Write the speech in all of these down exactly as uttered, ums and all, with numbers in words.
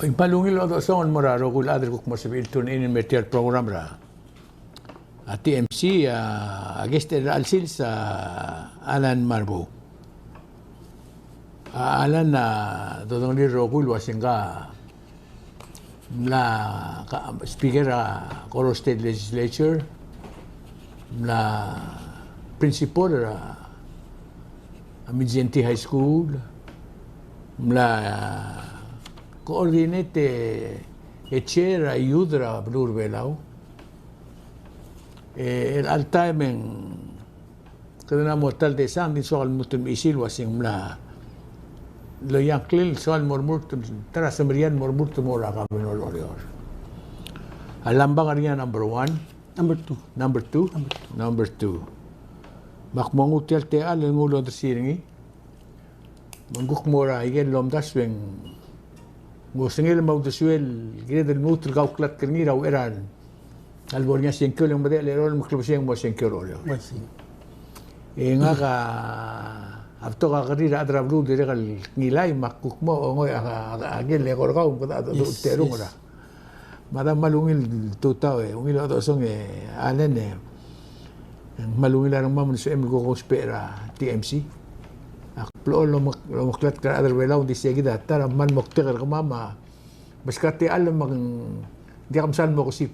Ng kmal ungil chodechosong el mo er a rokui el chad el kuk mo sebechir el tune in el mer tia el program er a, a T M C, a, a guest er chelecha el sils a Alan Marbou. A Alan a dodengelii el rokui el ua se ngka a mla ka-, speaker er a Koror State Legislature, mla principal er a Mindszenty High School, mla coordinate e chair er a youth er a beluu er a Belau. E, er chelecha el taem e ng kede mla mo ta el desang, ng di soak el lmuut el mechisi el ua se ng mla loia a ngklel, soak el mo remurt, ta er a semeriar el mo remurt el mo er a governor er Oreor. A Lambang a ngar er ngii a number one. Number two. Number two? Number two. Number two. Me ak mo nguu tia el techall el nguu el odersii er ngii. Me ng kuk mo er a ikel lomdasu e ng osengel me a uldesuel el kired el lmuut el kauklatk er ngii er a uchei er a lebo er ngii a sengkio el ng medechel el cherolem el klebesei e ng mo sengkio er Oreor. Uaisei. E ngak a betok a kerir a chad er a beluu el dirrek el ngilai me ak kuk mo ongoi a, a, a ikel eko er kau me kede, a, yes, terung, yes, er a Me a da kmal ungil tutau e, ungil chodechosong e, Alan e, ng kmal ungil a rengmam el sebechem el kuk ousbech er a T M C. Ak blechoel el omek-, omeklatk er a rechad er a Belau, ng di sei kid a ta er a kmal moktek er kemam a meskau a techall me ng diak msal mo kesib.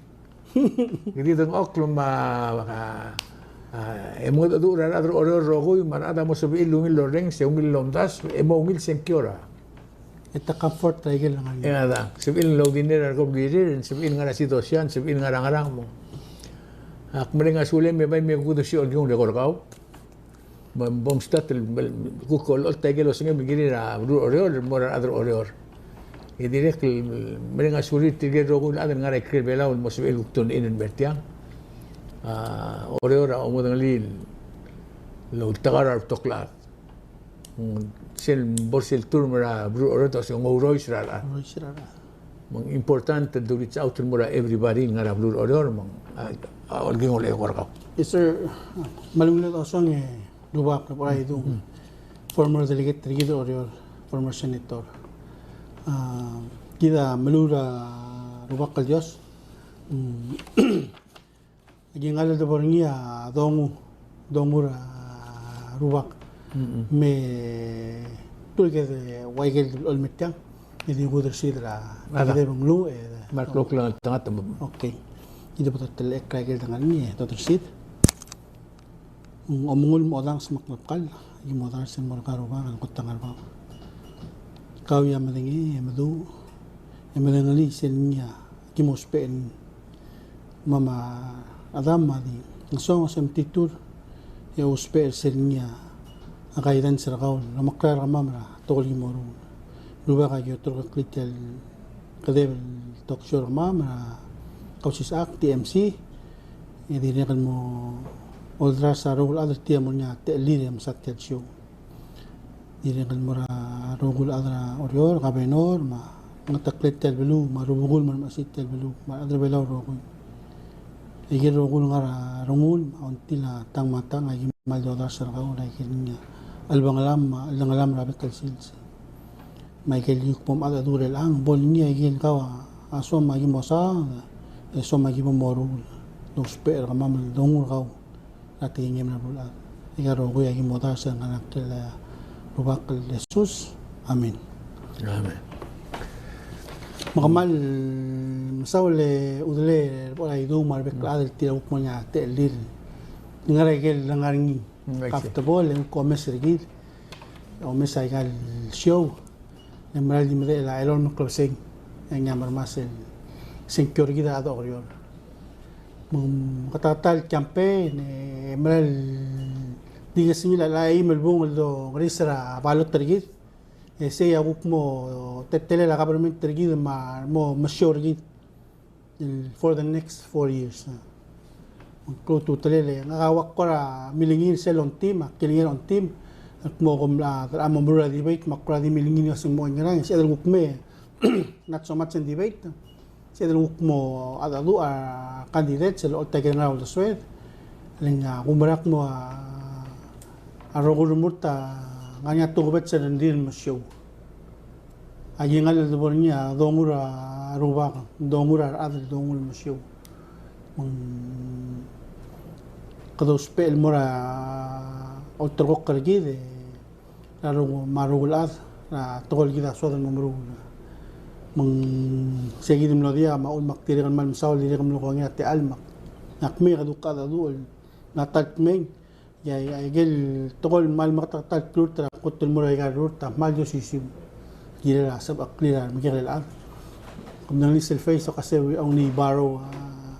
Ng di dengchokl me a, a, e mengedecheduch er a rechad er a Oreor el rokui, me a rechad a mo sebechir el ungil el orrenges e ungil el omdasu, e mo ungil sengkio er a E te comfort er a ikel ngar er ngii. E a da, sebechir el oudinner er a rekeblirir, sebechir el ngar er a sidosian, sebechir el ngar er a ngerang mo. Ak mereng a sulem e bai me kuk odersii a olkiung el eko er kau. Me bo mstart el, el kuk olecholt a ikel osengem el kirir a beluu er Oreor, el mo er a rechad er Oreor. E dirrek el mereng a sulir tirke el rokui el chad el ngar er a ikrel Belau el mo sebechir el kuk tune in el mer tiang. A, Oreor a omedengelii el ultekau er a rebetok el chad. Mm, sel bo er sel term er a beluu er Oreor, se ng ourois er a rechad. Ourois er a rechad. Me ng important el do reach out el mo er a everybody el ngar er a beluu er Oreor, me ng, a, a, olkiung el eko er kau. Yes, sir. Kmal ungil chodechosong e Rubak, Rubak Idung. Mm. Former delegate er kid er Oreor, former senator. A, kid a meluut er a Rubak el Dios. Mm. Aki ngar er a debo er ngii a dongu, dongu er a Rubak. Mm-mm. Me tirke el ua ikel deblechoel el mer tiang, e di kudersii er a, a da, kede benglu, e, kmal klou el tengat. Okay. Kid a bo dotelechekl er a ikel dengar er ngii, e dodersii. Omengull me odanges me ak mebkall, aki mo odanges el mo er kau Rubak, el kot er a Ngerbau. Kau a medengei, e meduch, e medengelii sel ngii a ki mo ousbech er ngii. Me a Adam a di ngesonges e metitur e ousbech er sel ngii a guidance er kau el omekrar er kemam er a tekoi el ki mo meruul. Rubak, aki oterekeklii tia el kedeb el talk show er kemam er a Kausisechakl, T M C, e dirrek el mo oldars a rokui el chad er tir a mo er ngii a techellir e mesa tia el show. Dirrek el mo er a rokui el chad er a Oreor, governor, me a ngeteklel tia el beluu, me a rubekul me a remechesil tia el beluu, me a rechad er a Belau el rokui. Ikel rokui el ngar er a rengul, me a ongtil a tang me a tang, aki kmal di oldars er kau er a ikel ngii a chelebangel me a cheldengelam er a bek el sils. Me a ikel kuk bo mchedecheduch er chelechang, bo el ngii a ikel kau a soam aki mo saod, e soam aki bo moruul, el ousbech er kemam el dongu er kau er a tekingem er a beluulechad. Aika el rokui aki mo oldars er ngak el Rubak el Jesus. Amen. Amen. Me kmal mesaul e Udelei er a Idung me a rebek el chad el tir a kuk mo er ngii a techellir. Ngar er a ikel ngar er ngii. Mm, I see. Comfortable, e ng kuk omes er kid. Omes aika el show. E mera el di medechel a elolem el klebesei. E ngii a mermas el sengkio er kid a rechad er Oreor. Me ng kata el campaign, e mera el di kesengil a eim el bung el dongeris er a ballot er kid. E sei a kuk mo teletelel a government er kid me a mo mesiou er kid el for the next four years. Ng klou a ultutelel e ngak a ua kora milengir sel ongtim, a kilengei er a ongtim, el kmo kom mla, a mo meruul a debate, me ak kora di milengir el uase ng mo ngerang, sebeched el kuk mei, not so much in debate. Sebeched el kuk mo a, a, a candidate, sel olecholt a ikel ngar er a uldesued. Le ng a kumerang el kmo a, a rokui el remurt a ngar er ngii a tokubets el rengrir el mesiou. A kingall el debo er ngii a dongur a rubak, dongur a rechad, dongur el mesiou. Me ng kede ousbech el mo er a ulterekokl er kid, e er a rokui, me a rokui el chad, er a tekoi el kid a soad el mo meruul. Me ng sei kid el mlo diak, me a uchul me ak dirrek el kmal mesaul el dirrek el mlo kongei a techall me ak, ak mei e kede kuk a dedu el mla ta el kmei, e a, e a ikel tekoi el kmal meketeketang el klurt er a kot el mo er aika el rurt a kmal di osisiu. Kirel a sebecheklir a remekekerei el chad. Kom dengelii sel phrase el uase we only borrow, uh,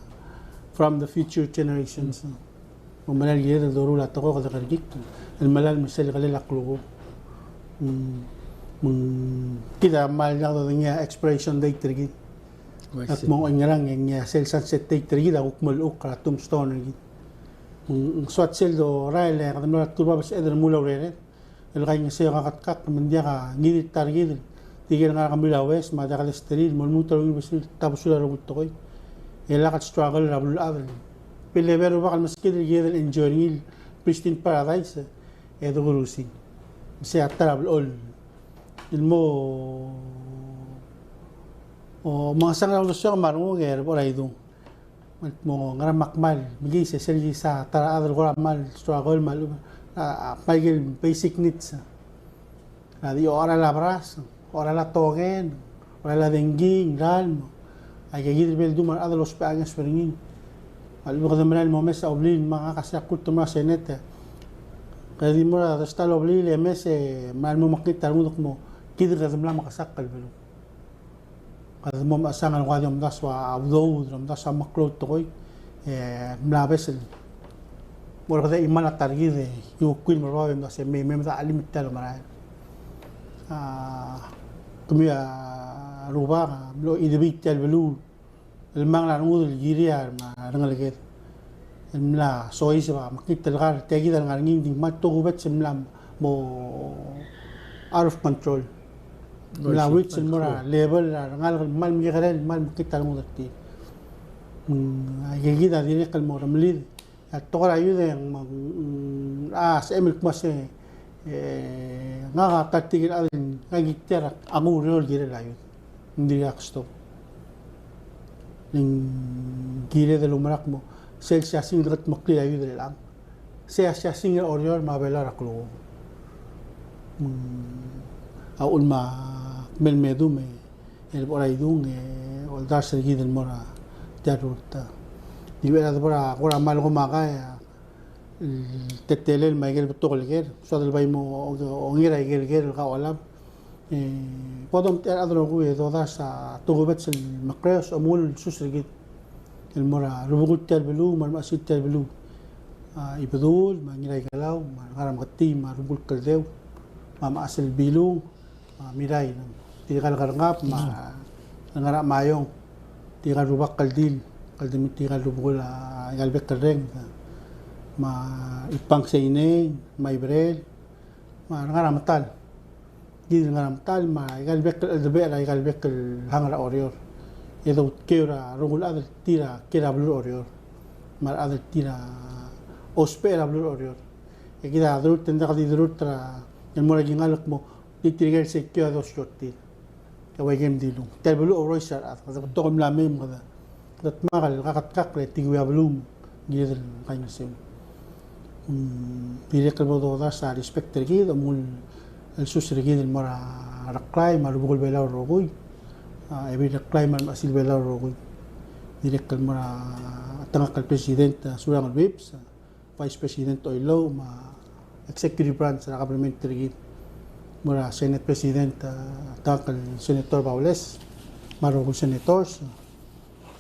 from the future generations. Me ng mera el kired el doruul a tekoi e kede kerekikl el melai el me sel kelel a klukuk. Mm, me ng kid a kmal diak dodengei a expiration date er kid. Ak mo oingerang e ngii a sel sunset date er kid a kuk mo llechukl er a tombstone er kid. Ng soad sel dorael e kede mlo er a teblo el bab el sebeched el remuul a urered el kaingeseu e kaketkakl me ng diak a ngii di ta er kid el tirke el ngar er a kemiu el uaisei me a diak a desterir me lmuut el ungil besul, tabesul a rokui el tekoi. E lak el struggle er a beluulechad el belebeer a rubak el meskid el kired el enjoy er ngii el pristine paradise e de kurusing. Me sei a ta er a blechoel el mo, o, mengesang er a uldesuek me a renguk e er a bo er a idung. Me ng mo ngera me ak kmal mekiis e sel kisa ta er a chad el kora kmal struggle me a lechub a, a, a, me a ikel basic needs. A di ocheral a beras, ocheral a token, ocheral a dengki, ngkal, me aike kid el bo el dmu me a rechad el ousbech a ngeso er ngii. A lechub e kede merael el mo mes a obliil, me ngak a sei a kuk ulterekokl er a Senate. Kede di mo er a dersta el obliil e mes e merael el mo mekngit a rengud el kmo kid kede mla mekesakl el beluu. Kede mo mechesang el kuk di omdasu a udoud, omdasu a meklou el tekoi, e mla bes el mo er kede chimal a ta er kid e kuk kuk el mo er bab e omdasu e mei, mei me de chelim tia el omerael. A, kemiu a rubak a mlo idebii tia el beluu el mla er a rengud el kirir a rengeleked el mla soiseb a mekngit el kar, tia kid a lengar er ngii, ng di kmal tokubets el mla mo out of control. Mla reach el mo er a level er a rengalek el kmal mekekerei el kmal mekngit a rengud er tir. Mm, aike kid a dirrek el mo remeliid. A tekoi er a youth e ng, mm, a sebechem el kmo se, e, ngak a ta er tirke el chad el ngak a kuk tia er a nguu er eou el kirel a youth. Ng dirkak stop. Ng kired el oumerang el kmo sel siasing el kutmokl er a youth er chelechang. Sei a siasing er a Oreor me a Belau er a klukuk. Mm, a uchul me ak mei el me dmu me el bo er a idung e oldars er kid el mo er tia el rurt. Di ua er a debo er a kora mal komakai a teletelel me a ikel betok el ker, soad el bai mo onger a ikel ker el kau a lab. E, bo domtechei a rechad el rokui e dodas a tokubets el mekreos, omengull el sus er kid el mo er a rubekul tia el beluu, me a remechesil tia el beluu. A, Ibedul, me a Ngiraikelau, me a Ngarameketii, me a rubekul Kldeu, me a mechas el Bilung, me a Mirai, tirka el Kerengab, me a Ngerachemaiong, tirka el rubak Keldil, Keldil, tirka el rubekul a, aika el bek el reng, me a Ipang Seinei, me a Iberel, me a Ngarametal. Kid el Ngarametal, me aika el bek el cheldebechel er aika el bek el hang er a Oreor. E doutkeu er a rokui el chad el tir a kiei er a beluu er a Oreor. Me a rechad el tir a ousbech er a beluu er a Oreor. E kid a derurt, e ng diak di derurt er a, el mo er a kingall el kmo, di tirke el seikio a dosiotir. E ua ikem dilung. Tia el beluu a ourois er a rechad. Kede betok el mla mei me kede, kede dmak el kaketkakl e tirke a beluu me ng kired el kaingeseu. Mm, dirrek el bo dodas a respect er kid, omengull el sus er kid el mo er a Reklai me a rubekul Belau el rokui. A, Ebil Reklai me a remechesil Belau el rokui. Dirrek el mo er a tengakl el president, a, Surangel Whipps, a, Vice President Oilouch, me a executive branch er a government er kid. Mo er a Senate President, a, tengakl el Senator Baules, me a rokui el senators, a,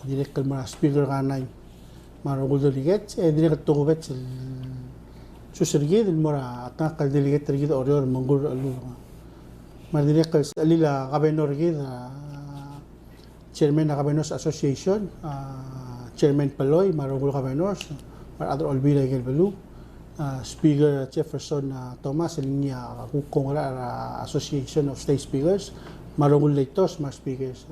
dirrek el mo er a Speaker Kanai, me a rokui el delegates, e dirrek el tokubets el sus er kid el mo er a tengakl el delegate er kid er a Oreor, me ng kuk el, me a dirrek el sechelil a governor er kid, a, Chairman er a Governors Association, a, Chairman Polloi, me a rokui el governors, me a rechad er a Olbiil er a ikel beluu, a, Speaker Jefferson, a, Thomas, el ngii a kuk kongei er a Association of State Speakers, me a rokui el legislators, me a speakers.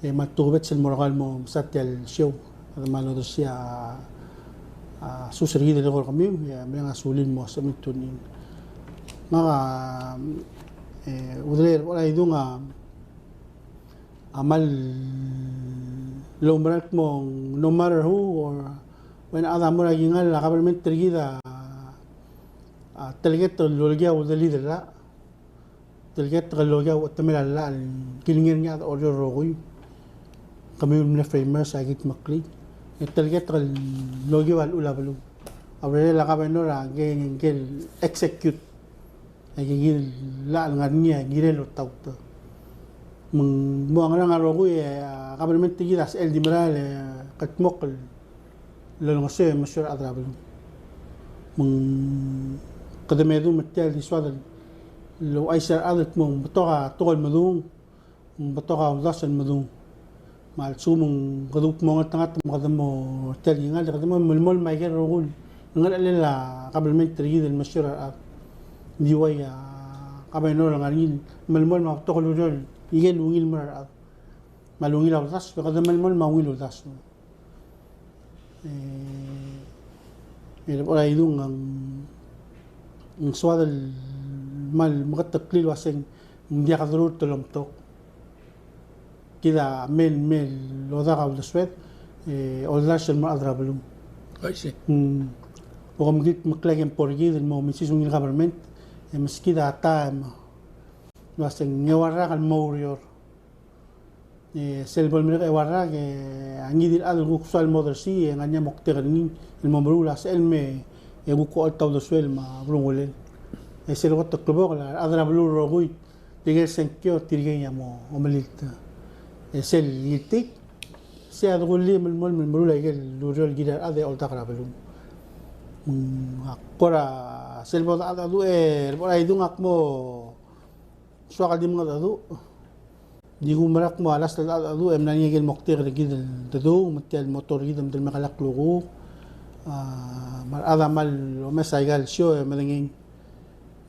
E me a tokubets el mo er kau el mo mesa tia el show. A de mal odersii a, a, sus er kid el eko er kemiu, e mereng a sulel el mo sebechemiu el tune in. Ngak a, E, udelel er a idung a, a kmal loumera el kmo no matter who or when a chad a mo er a kingall a kabelment er kid a, a teleketek el lokiu a udelid el llach. Teleketek el lokiu a uchetemel a llach el kilengei er ngii a chad er a Oreor el rokui. Kemiu el mle framers a kid meklii. E teleketek el lokiu a llechul a beluu. A urerel a governor a ngike, ngike el execute. Aike kid el llach el ngar er ngii a kirel otaut. Me ng mo ngerang a rokui e a kabelment er kid a sebechel di merael e kldmokl el lolengeseu e mesiou er a rechad er a beluu. Me ng kede medung me tia el di soad el ouchais er a rechad el kmo ng betok a tekoi el medung, ng betok a uldasu el medung. Me a lsekum ng kede kuk mo ngeltengat me kede mo er tia el kingall, kede mo melemolem a ikel rokui el ngerechelel a kabelment er kid el mesiou er a rechad. Di uai a governor el ngar er ngii el melemolem a betok el ureor el ikel ungil el mo er a rechad. Me a lungil a uldasu, kede melemolem a ungil uldasu. E, e le bo er a idung a ng, ng soad el kmal meketeklii el uaseng ng diak derurt el omtok. Kid a mei, mei el odak a uldesued, e, oldars el mo er a rechad er a beluu. I see. Mm. Bo kom kid meklii a kempo er kid el mo misisiu ungil government, e meskid a taem el uaseng ng eua el rak el mo oureor. E sel bo lemerek a eua el rak e a ngii di el chad el kuk soal el mo odersii e ngar er ngii a moktek er ngii el mo meruul a sel mei e kuk ocholt a uldesuel me a beluu a ngulel. E sel kot el klebokel a rechad er a beluu el rokui tirke el sengkio tirkei a mo omelilt. E sel ngiltik sei a dekullii el melemolem el meruul a ikel ureor el kirir a rechad e oldak er a beluu. Mm, a kora sel bo dechedecheduch e le bo er a idung ak mo soak el di mengedecheduch. Di kumerang el kmo a last el dechedecheduch e mla er ngii a ikel moktek er kid el dedung, me tia el motor er kid me te mekera el klukuk. A, me a rechad a kmal omes a ikal show e medengei.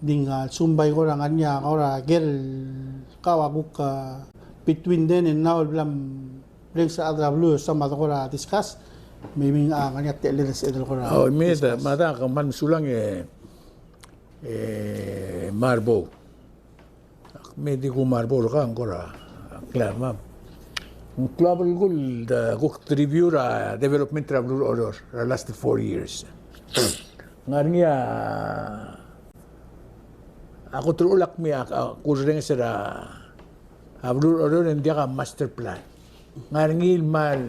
Di ngka a lsekum bai kora ngar er ngii a kora ker el kau a kuk, a, between then and now el bla mrenges a rechad er a beluu e soam a de kora discuss. Me maybe a ngar er ngii a techelled el sebeched el kora. Oh, me da, discuss. Me da, kmal mesulang e, e, Marbou. Ak me di kuk Marbou er kau, ng kora, a, clear, ma'am. Ng klou a belkul el de kuk review er a development er a beluu er a Oreor er a last four years. Ngar er ngii a, a kot el uchul ak me a, a kurrenges er a, a beluu er a Oreor e ng diak a master plan. Ngar er ngii el kmal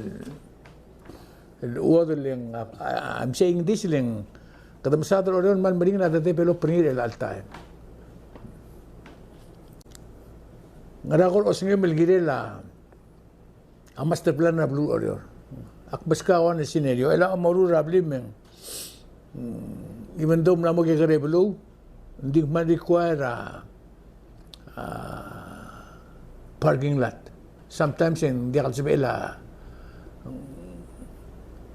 el uodel e ng, a, a, I'm saying this e le ng kede mesaod er a Oreor el kmal meringel a de develop er ngii er chelecha el taem. Ngera kora osengem el kirel a, a master plan er a beluu er a Oreor? Ak meskau a one scenario, el a omoruul er a blim e ng, mm, even though ng mla mo kekerei a beluu, ng di kmal require a, a, parking lot. Sometimes e ng diak el sebechel a, ng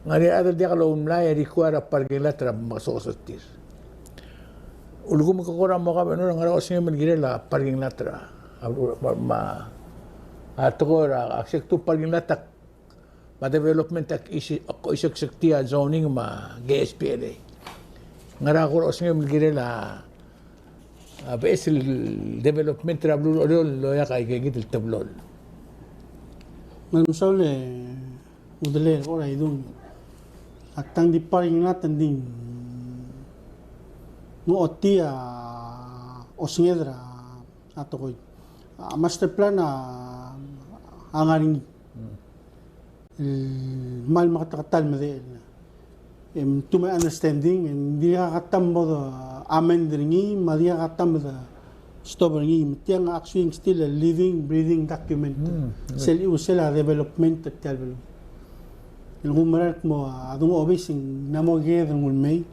ngar er ngii a rechad el diak loumelai e require a parking lot er a mekesokes er tir. Ulekum ke kora mo governor, ngera osengem el kirel a parking lot er a, a, me a, a tekoi er a, a executive parking lot a me a development a isi-, a iseksektii a zoning me a K S P L A. Ngera kora osengem el kirel a, a beches el development er a beluu er a Oreor el loia aike kid el teblo. Me ng mesaul e udelel er a idung. A tang di parking lot e ng di ng ochotii a osenged er a a tekoi. A master plan a, a ngar er ngii. Mm. El kmal meketeketang el medechel. Em, to my understanding, e ng dirkak a ta el mo de amend er ngii, me a dirkak a ta el mo de stop er ngii. Me tiang actually still a living, breathing document. Mm, right. Sel, sel a development er tia el beluu. El kumerang el kmo a dung obis e ng mla mo kired el nguu el mei,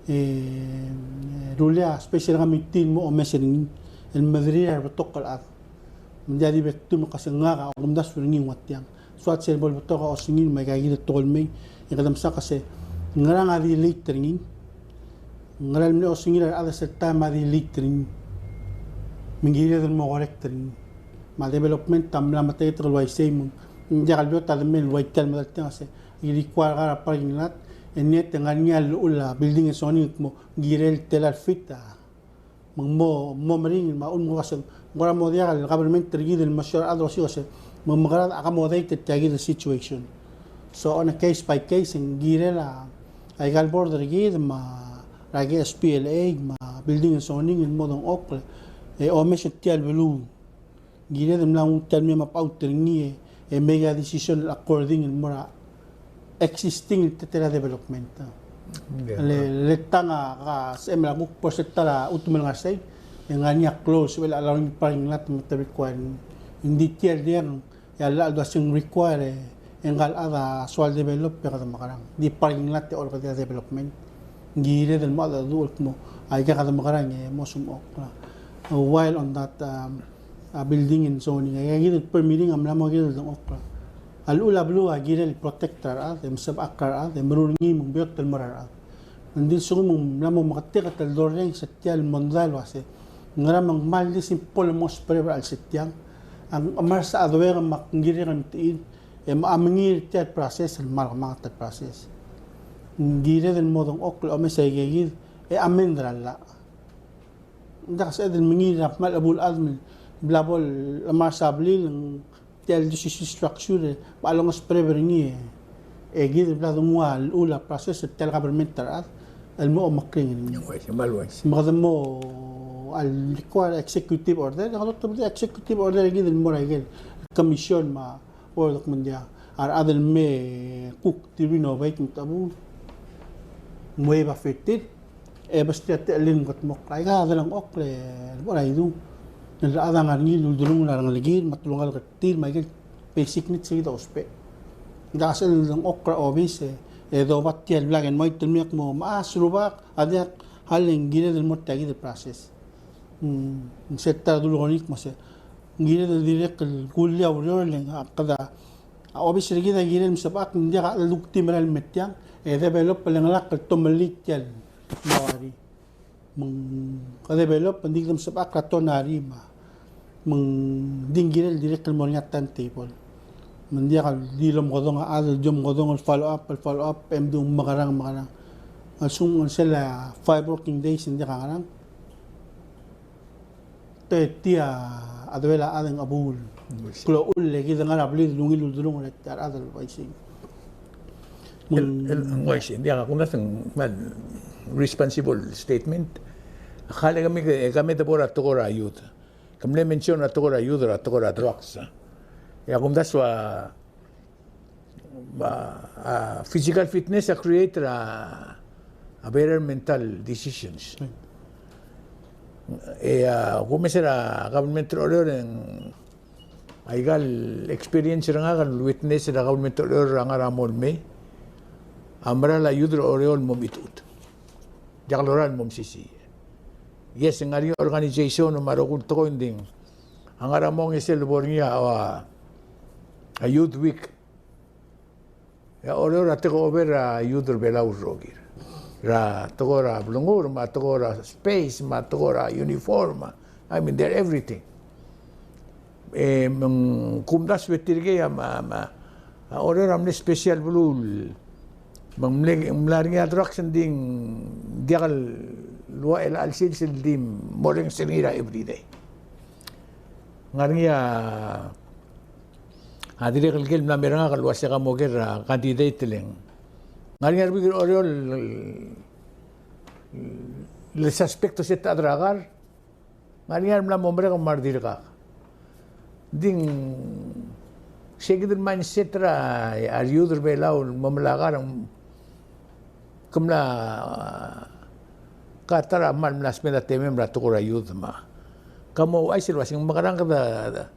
e, e rullii a special committee el mo omes er ngii, el mederir a rebetok el chad. Me ng diak di betok me kmo se ngak a kumdasu er ngii ng ua tiang. Soad sel bo lebetok a osengir me aika kid el tekoi el mei, e kede mesa kmo se ngerang a di late er ngii. Ngera el mle osengir a rechad er sel taem a di late er ngii. Me ng kired el mo correct er ngii. Me a development a mla meteketek el uaisei me ng diak el beot a demei el ua tia el medal tiang se, e require er a parking lot, e ng ngar er ngii a llechul a building e soning el kmo ng kirel tela el feet a, Me ng mo, mo meringel me a uchul me ng uase ng kora mo diak el government er kid el mo show er a rechad el osiik el uase me ng mekerang e accommodate er tia kid el situation. So on a case by case e ng kirel a, aika el board er kid me a, er a K S P L A me a building and zoning el mo dengchokl e omes er tia el beluu. Ng kired el mla nguu tia el mei me a baut er ngii e make a decision according el mo er a existing el ta er a development. Le, le tang a, a sebechem el kuk bo er se ta er a chutem el ngar sei, e ng ngar er ngii a clause el allowing parking lot me te require. Ng di tia el diak, e a llach el dua se ng require e, e ngka el chad a soal develop e kede mekerang. Di parking lot e orrekedii a development. Ng kired el mo a, a, a, kmo aika kede mekerang e mo smechokl. While on that, um, a building and zoning, aika kid el permitting a mla mo kired el dengchokl. A llechul a beluu a kirel el protect er a rechad, e mesebechakl er a rechad, e meruul er ngii me ng beot el mo er a rechad. Ng di lsekum ng mla mo meketeket el dorrenges er tia el mondai el uase ngera me ng kmal di simple el mo spread er a chelsel tiang. A kmal se a doeng me a kirek el mtechir, e me a mengiil er tia el process el kmal kemanget el process. Ng kired el mo dengchokl el omes aika kid, e amend er a llach. Ng diak sebeched el mengiil er a kmal chebuul chad me bla bo el chemars a blil, ng tia el decision structure, me a longespreb er ngii, e kid el bla denguu a llechul a process er tia el government er a rechad el mo omekringel er ngii. Me kede mo a require executive order, e kede otobedii a executive order e kid el mo er a ikel commission me a order me ng diak a rechad el me kuk di renovate me te chebuul. Mo eba fifteen, e besterir a techellir me kede mo, aika a delengchokl el bo er a idung. El rechad a ngar er ngii el uldelungel a rengelekir me a telungalek er tir me aike el basic needs e kid a ousbech. Ng diak sel delengchokl er a obis e, e doba tia el black and white el mei e kmo mechas, rubak, a diak, a le ng kired el mo er tia kid el process. Mm, ng se ta er a dulekoi er ngii el kmo se ng kired el dirrek el kullii a ureor el, a kede, a obis er kid a kirel el mesebechakl, ng diak a chad el duktii merael el me tiang, e develop el chengelakl el tomellii tia el mo er ngii. Me ng develop, ng di kede mesebechakl a tonari me a, me ng di ng kirel el dirrek el mo er ngii a timetable. Me ng diak el di lomekedong a chad, di lomekedong el follow up, el follow up, e mdu ng mekerang, mekerang. A lsekum ng sel a five working days ng diak a ngerang, te tia a duel a chad e ng chebuul. Klou el, e kid a ngar er a blid el ungil uldelung er tia el chad el uaisei. El, el, ng uaisei, ng diak a kumdasu e ng kmal responsible statement. Kmal e kemiu, e kemiu de bo er a tekoi er a youth. Ke mle mention er a tekoi er a youth er a tekoi er a drugs. E a kumdasu a, a, a physical fitness a create er a, a better mental decisions. E a kumes er a government er a Oreor e ng aika el experience er ngak el witness er a government er a Oreor er a ngar er a mo el mei, a mera el youth er a Oreor el mo mechitechut. Diak lorael el mo mesisiich. Yes, ng ngar er ngii a organization me a rokui el tekoi, ng di a ngar er a mo ngesel bo er ngii a, a Youth Week. E a Oreor a take over er a youth er a Belau el rokir. Er a tekoi er a blengur, me a tekoi er a space, me a tekoi er a uniform. I mean, they're everything. E me ng kumdasu e tirkei a, me a, me a, a Oreor a mle special beluu el, me ng mle, mla er ngii a drugs, ng di ng diak el ua chelecha el sils el di morrenges er ngii er a everyday. Ng ngar er ngii a, a dirrek el ker el mla mer ngak el uase ka mo ker a candidate el ng ngar er ngii a rebuik er a Oreor el, el suspect er se el chad er a kar. Ng ngar er ngii a remla mo merek me a redirkak. Ng di ng se kid el mindset er a, a re youth er a Belau el mo melai a kar, ke mla, ka ta er a kmal mla spend a temem er a tekoi er a youth me a. Ka mo ouchais el uase ng mekerang kede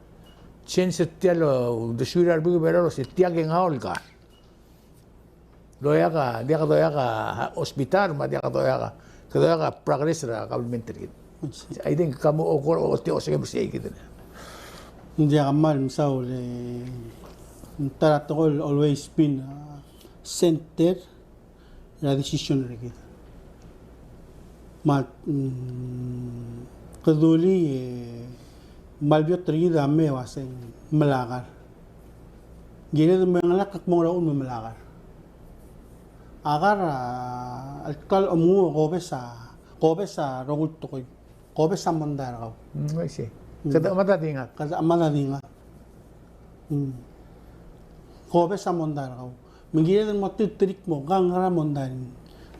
change er tia el uldesuir a rebuik er a Belau el uase tia ke ngau el kar. Doiak a, diak doiak a hospital, me a diak doiak a, ke doiak a progress er a government er kid. I think ka mo okor, ochotii a osengem er sei kid. Ng diak a kmal mesaul e, ng ta er a tekoi el always been, uh, center er a decision er kid. Me a, mm, kede dulii, e, kmal beot er kid a mei e uase ng melai a kar. Ng kired el mo chengelakl el kmo ng ngera uchul me melai a kar. A kar a, el klalo el omenguiu a kobes a, kobes a rokui el tekoi. Kobes a mondai er kau. Mm, I see. Mm. Kede mada dinga. Kede mada dinga. Mm. Kobes a mondai er kau. Me ng kired el mo teterik mo, ngkang ngera mondai,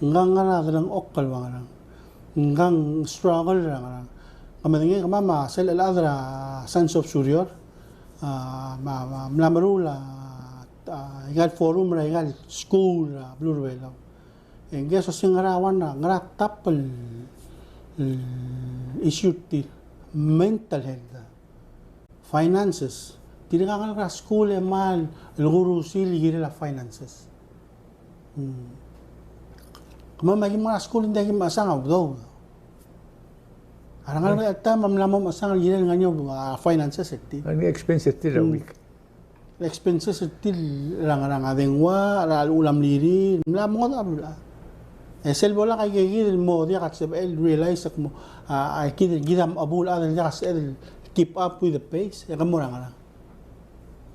ngkang ngera delengchokl el ua ngerang, ngkang struggle er a ngerang. Ke medengei kemam a sel chelechad er a Sons of Surior, a, me a, me a, mla meruul a, a, ikal forum er a ikal skuul er a beluu er a Belau. E ng kuk soiseb ngera ua ngera top el, el issue er tir, mental health. Finances. Tirka a ngalek er a skuul e kmal kurusiil el kirel a finances. Hmm. Kemam a ki mla er a skuul e ng diak ki mechesang a udoud. A rengalek er a taem a mla mo mechesang el kirel ngar er ngii a finances er tir. Ngar er ngii a expenses er tir er a week. Hmm. Expenses er tir er a ngerang, a dengua, er a llechul a mlirir, mla mo ngodech a beluulechad. E sel bo lak aika kid el mo diak a sebechel el realize el kmo, a, a kid, kid a beluulechad el diak a sebeched el keep up with the pace, e ke mo er a ngerang.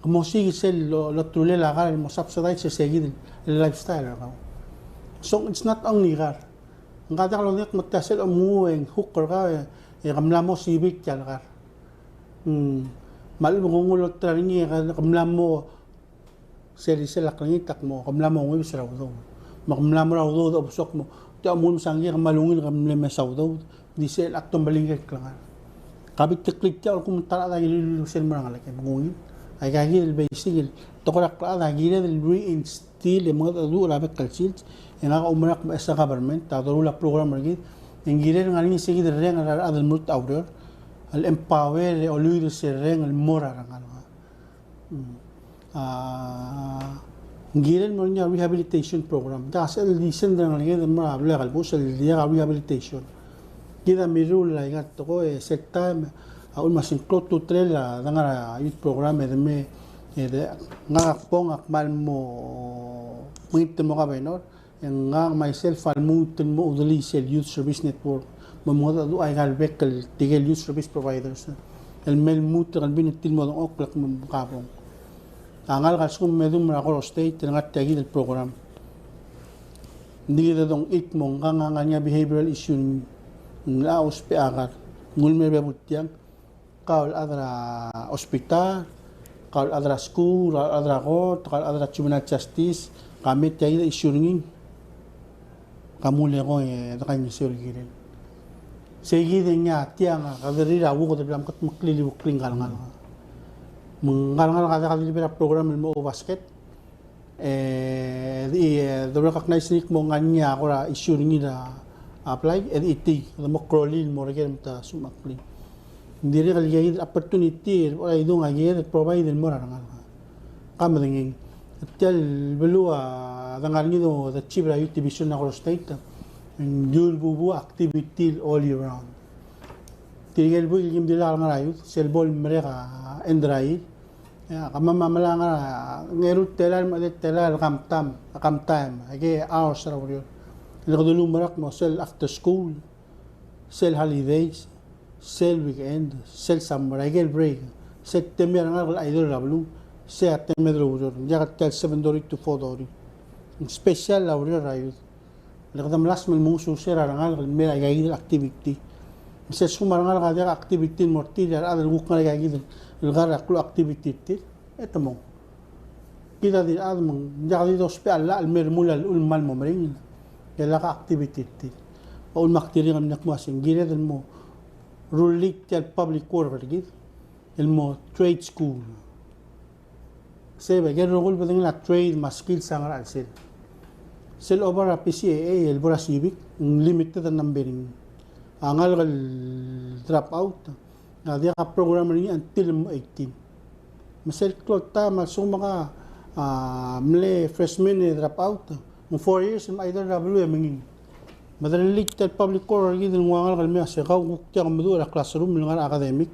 Ke mo siik sel lo, loterulel a kar el mo subsidize er se kid el lifestyle er kau. So it's not only kar. Ngka diak lodengei el kmo tia sel omengull e ng hook er kau e, e ke mla mo sebechek tia el kar. Mm. Me a lechub e ke nguu el olterau er ngii e ke mla mo sel, sel a klengit a kmo ke mla mo nguibes er a udoud. Me ke mla mo er a udoud a obes el kmo tia omengull me se ngii e ke mla ungil ke mle mesa udoud. Di sel a tombilir el klengar. Ka bik el klik tia el kmo ta er a chad a kirel el sel mo er a ngalek e me ng ungil. Aika kid el basic el tekoi er a klechad a kired el reinst- tir e mengedecheduch er a bek el sils, e ngak a oumerang me a government a doruul a program er kid, e ng kirel ngar er ngii se kid el reng er a rechad el mrutech a ureor, el empower e oleuid er se el reng el mo er a rengalek. Mm. A, ng kirel mo er ngii a rehabilitation program. Diak a sel di send er a ngeleked el mo er a beluu el kelebus el diak a rehabilitation. Kid a mirruul a ikal tekoi, e sel taem a uchul me a sengklou a ultutelel a dengar er a youth program e de me, e de ngak a kbong a kmal mo mengit el mo governor, e ngak myself a lmuut el mo udelii sel Youth Service Network, me mengedecheduch a ikal bek el tirke el youth service providers el me lmuut el kelebin er tir el mo dengchokl el kmo ka bong. A ngalek a lsekum me dum er a Koror State el ngar tia kid el program. Ng di kid a dongchik el kmo ngkang a ngar er ngii a behavioral issue, ng locha ousbech a kar, ng ulemei er a bebul tiang, kau el chad er a hospital, kau el chad er a skuul, kau el chad er a court, kau el chad er a juvenile justice, ka me tia kid a issue er ngii, ka mo ulekoi e dekaingeseu el kirel. Sei kid e ngii a tiang a kederir a uoud el bla mkedmeklii el iueklii ngka el ngalek. Me ngka el ngalek a diak a deliver a program el mo oubasket, e di, e, de recognize er ngii el kmo ngar er ngii a kora issue er ngii er a apply, e di tia, de mo klou el mo er ker me te smecheklii. Ng dirrek el ika kid el opportunity el bo er a idung a kired el provide el mo er a rengalek. Ka medengei. Tia el beluu a de ngar er ngii a, the chief er a youth division er a Koror State, ng di ulebubuu a activity all year round. Tirke el buik el kim di lak el ngar er a youth, sel bo el merek a end er a year, e kemam a mla ngar er a, ng eru el telael me a edei el telael el come time, come time, aike hours er a ureor. Le kede ulemerek el kmo sel after school, sel holidays, sel weekend, sel summer, aike el break, sel temel a rengalek el idle er a beluu, sei a temed el ureor, ng diak el tia el seven thirty to four thirty. Ng special a ureor er a youth. Le kede melasem el mo ousbech er a rengalek el mei er aika kid el activity. Me se lsekum a rengalek a diak a activity el mo er tir, e a rechad el kuk ngar er aika kid el kar er a klou el activity er tir, e te mong. Kid a di rechad me ng diak di dousbech a llach el mei el remuul a llechul el kmal mo meringel. E lak a activity er tir. A uchul me ak dirrek el mle kmo a se ng kired el mo rullii tia el public work er kid el mo trade school. Sei, bai ker el rokui el bedengel a trade me a skills a ngar er a chelsel. Sel oba er a P C A A el bo er a civic, ng limited a number er ngii. A ngalek el drop out a diak a program er ngii until mo eighteen. Me sel klou el taem a lsekum ke, a, mle freshman e drop out, ng four years me a idle er a beluu e mengiil. Me derellii tia el public work er kid el nguu a ngalek el mei a se kau kuk diak meduch er a classroom el ngar er a academic.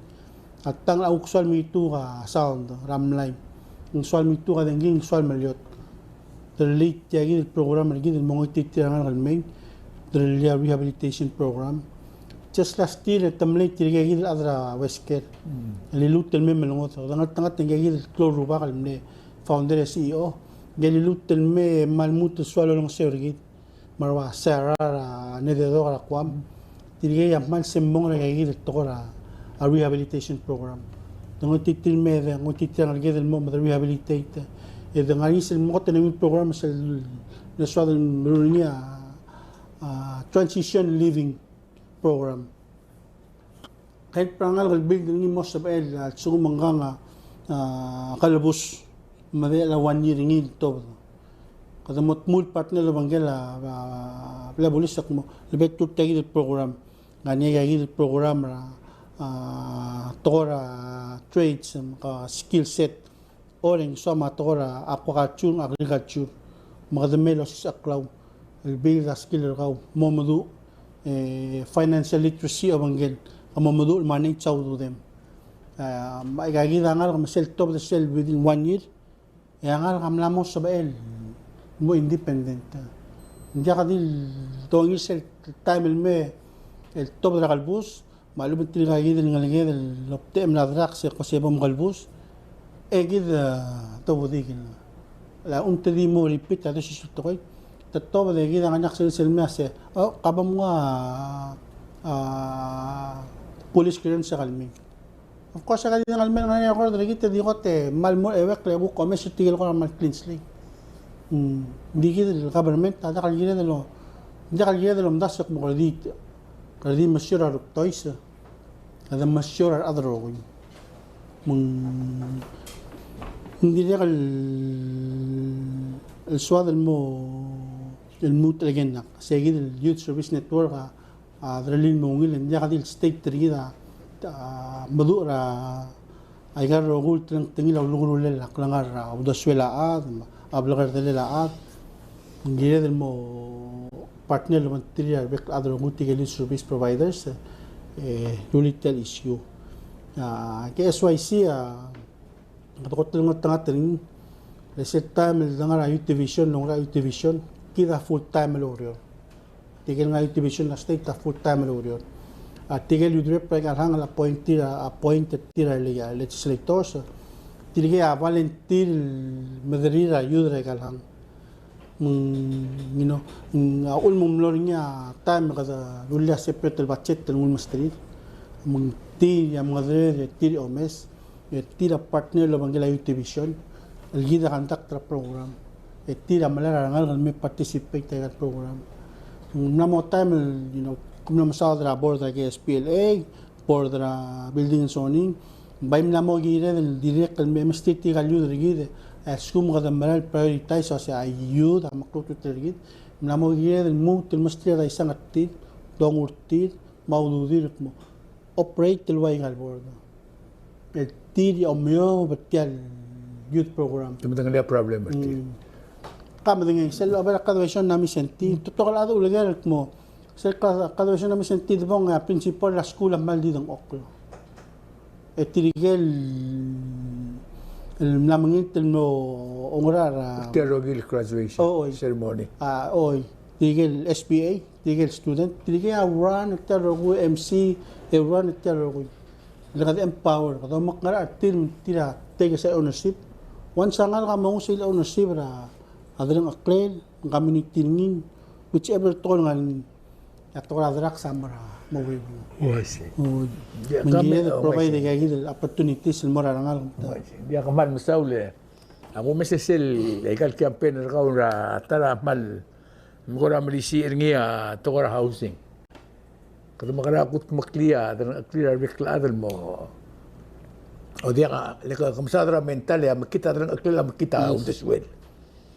A tang a kuk soal mengituk a sound er a mlai. Ng soal mengituk a dengki, ng soal meliot. Derellii tia kid el program er kid el mo ngoititerir a rengalek el mei. Derellii a rehabilitation program. Just last year e te mlei tirke kid el chad er a West Care. Mm. El liluut el mei me lengodech. Dengeltengat e ngke kid el klou el rubak el mle founder e C E O. Ngke el liluut el mei me a lmuut el soal olengeseu er kid. Me a ua Sarah er a Nededok er a Guam. Tirkei a kmal sel mong er a ika kid el tekoi er a, a rehabilitation program. Te ngoititerir el me, te ngoititerir a ngeleked el mo me de rehabilitate. E de ngar er ngii sel mo kot el ungil program sel, sel soad el meruul er ngii a, a transition living program. Help er a rengalek el build er ngii el mo sebechel a lsekum ng ngang a, a, kelebus me de el one year er ngii el tobed. Kede mo tmuu el partner el obengkel a, a, bla bulis el kmo, le betul tia kid el program. Ngar er ngii a ika kid el program er a, a, tekoi er a trades, me a skill set. Orrenges, soam a tekoi er a aquaculture, agriculture. Me kede mei el osisecheklau el build a skill er kau, mo meduch, e, financial literacy a obengkel, ke mo meduch el manage a ududem. E, me a ika kid a ngalek me sel tobed er sel within one year, e a ngalek a mla mo sebechel el mo independent. Ng diak di el dongiil sel taem el me el tobed er a kelebus, me a lechub e ng tirka kid el ngeleked el lobtechem er a drugs e ko se bo mkelebus, e kid, e, tobedii. A lechub e te di mo repeat a dosis el tekoi. Te tobed e kid a ngar er ngii a sel, sel me a se, o, ka bo mnguu a, a, police clearance e ke mei. Of course, e ke di ngar er ngii a record er kid e di kot e kmal mo euek el kuk omes er tirke el kora kmal clean slate. Mm, ng di kid el government a diak el kired el, diak el kired el omdasu el kmo kede di, kede di mesiou er a ruktois, kede mesiou er a rechad el rokui. Me ng, ng dirrek el, el soad el mo, el lmuut el kenak. Sei kid el Youth Service Network a, a derellii el mo ungil, e ng diak di el state er kid a, a, meduch er a, aika el rokui el telengtengil a ulekerulel a klengar er a uldesuel a chad, me a blekerdelel a chad. Ng kired el mo partner el obengterir a rebek el chad el rokui, tirke el youth service providers, e, rullii tia el issue. A, ke S Y C, a, Kede kot el ngeltengat er ngii, le sel taem el dengar er a Youth Division, el ngar er a Youth Division, kid a full time el oureor. Tirke el ngar er a Youth Division er a state a full time el oureor. A tirke el youth rep er aika el hang el appoint er tir a, appoint er tir a le-, legislators. Tirke a volunteer el mederir a youth er aika el hang. Me ng, you know, ng, a uchul me ng mlo er ngii a taem e kede rullii a separate el budget el nguu el mesterir. Me ng tir a mengedereder e tir a omes. E tir a partner el obengkel a Youth Division el kid a conduct er a program. E tir a melai er a rengalek el me participate er aika el program. Ng mla mo taem el, you know, kom mla mesaod er a board er a K S P L A, board er a building and zoning, bai mla mo kired el dirrek el me mesterir tirka el youth er kid, e a lsekum kede mera el prioritize a se a youth a meklou a ultutelel er kid, mla mo kired el lmuut el mesterir a daisang er tir, dongu er tir, me a ududir el kmo operate el ua aika el board. E tir a omeob er tia el youth program. Te medengelii a problem er tir. Mm. Ka medengei, sel oba er a graduation er a Mindszenty, te betok el chad a uleker el kmo, sel gra-, graduation er a Mindszenty debong e a principal er a skuul a kmal di dengchokl. E tirke el, el mla mengilt el mlo oungerachel er a, tia el rokui el graduation, o, oi, ceremony. A, oi. Tirke el S P A, tirke el student, tirke a run er tia el rokui, M C, e run er tia el rokui. Le kede empower, kede omekngerachel er tir me tir a take a ownership. Once a ngalek a mo nguu sel ownership er a, a delengcheklel, community er ngii, whichever tekoi el ngar er ngii. A tekoi er a drugs a mo er a, mo er a. Oh, I see. Oh, yeah, me ng kid a, oh, provide, I see, aika kid el opportunities el mo er a rengalek. Oh, I see. Ng diak kmal mesaul e. A kumes e sel, aika el campaign er kau er a ta er a kmal, me kora melisiich er ngii a tekoi er a housing. Kede mekerang e kudmeklii a delengcheklel a rebek el chad el mo. O diak a, le ke, ke mesaod er a mental e a mekngit a delengcheklel a mekngit a, yes, uldesuel.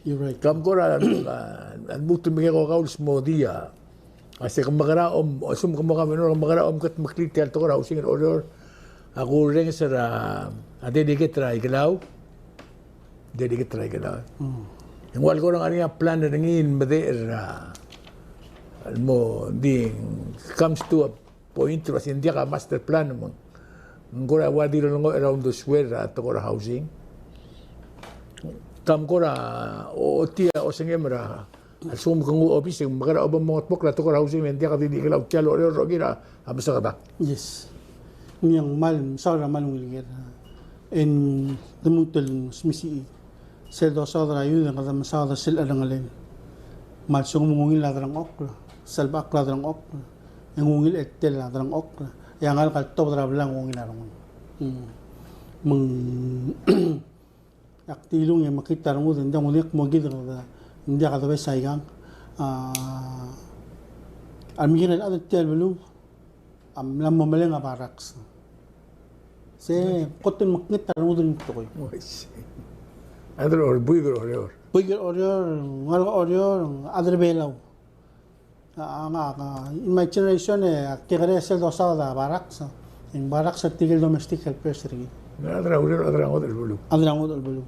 You're right. Kam kora, a, a lmuut el mekeko kau el smodii a. A se ke mekerang e, a lsekum ke mo governor, ke mekerang e kudmeklii tia el tekoi er a housing er a Oreor. A kurrenges er a, a delegate er a Ikelau. Delegate er a Ikelau. Mm. Ng ua le kora ngar er ngii a plan er ngii el medechel er a, el mo, di, comes to a point el uasei ng diak a master plan me ng kora ua di lolengoi er a uldesuel er a tekoi er a housing. Kam kora o-, ochotii a osengem er a, a lsekum ke nguu a obis e ng mekerang e bo mongetmokl a tekoi er a housing, e ng diak di di Ikelau, tia el Oreor el rokir a mesekeda. Yes. Ng kmal, mesaul er a kmal ungil ker. E ng di lmuut el smisichii. Sel dosaod er a youth e ng kede mesaod er sel cherengelel. Me a lsekum ng ungil a delengchokl, selbechakl a delengchokl, e ng ungil el tel a delengchokl, e a ngalek el tobed er a blai e ng ungil a rengud. Mm. Me ng ak dilung e mekngit a rengud, e ng diak, ng diak mo kid, ng diak a debes a ikang. A, a mekngit el chad er tia el beluu a mla mo meleng a barracks. Se kot el mekngit a rengud er ngii el tekoi. Oi, se. Chad er Oreor, buik er Oreor. Buik er Oreor, ngalek er Oreor, chad er Belau. A, a, a, in my generation, e, a kekerei sel dosaod a barracks, e ng barracks er tirke el domestic helpers er kid. Chad er a ureor, chad er a ngodech el beluu. Chad er a ngodech el beluu.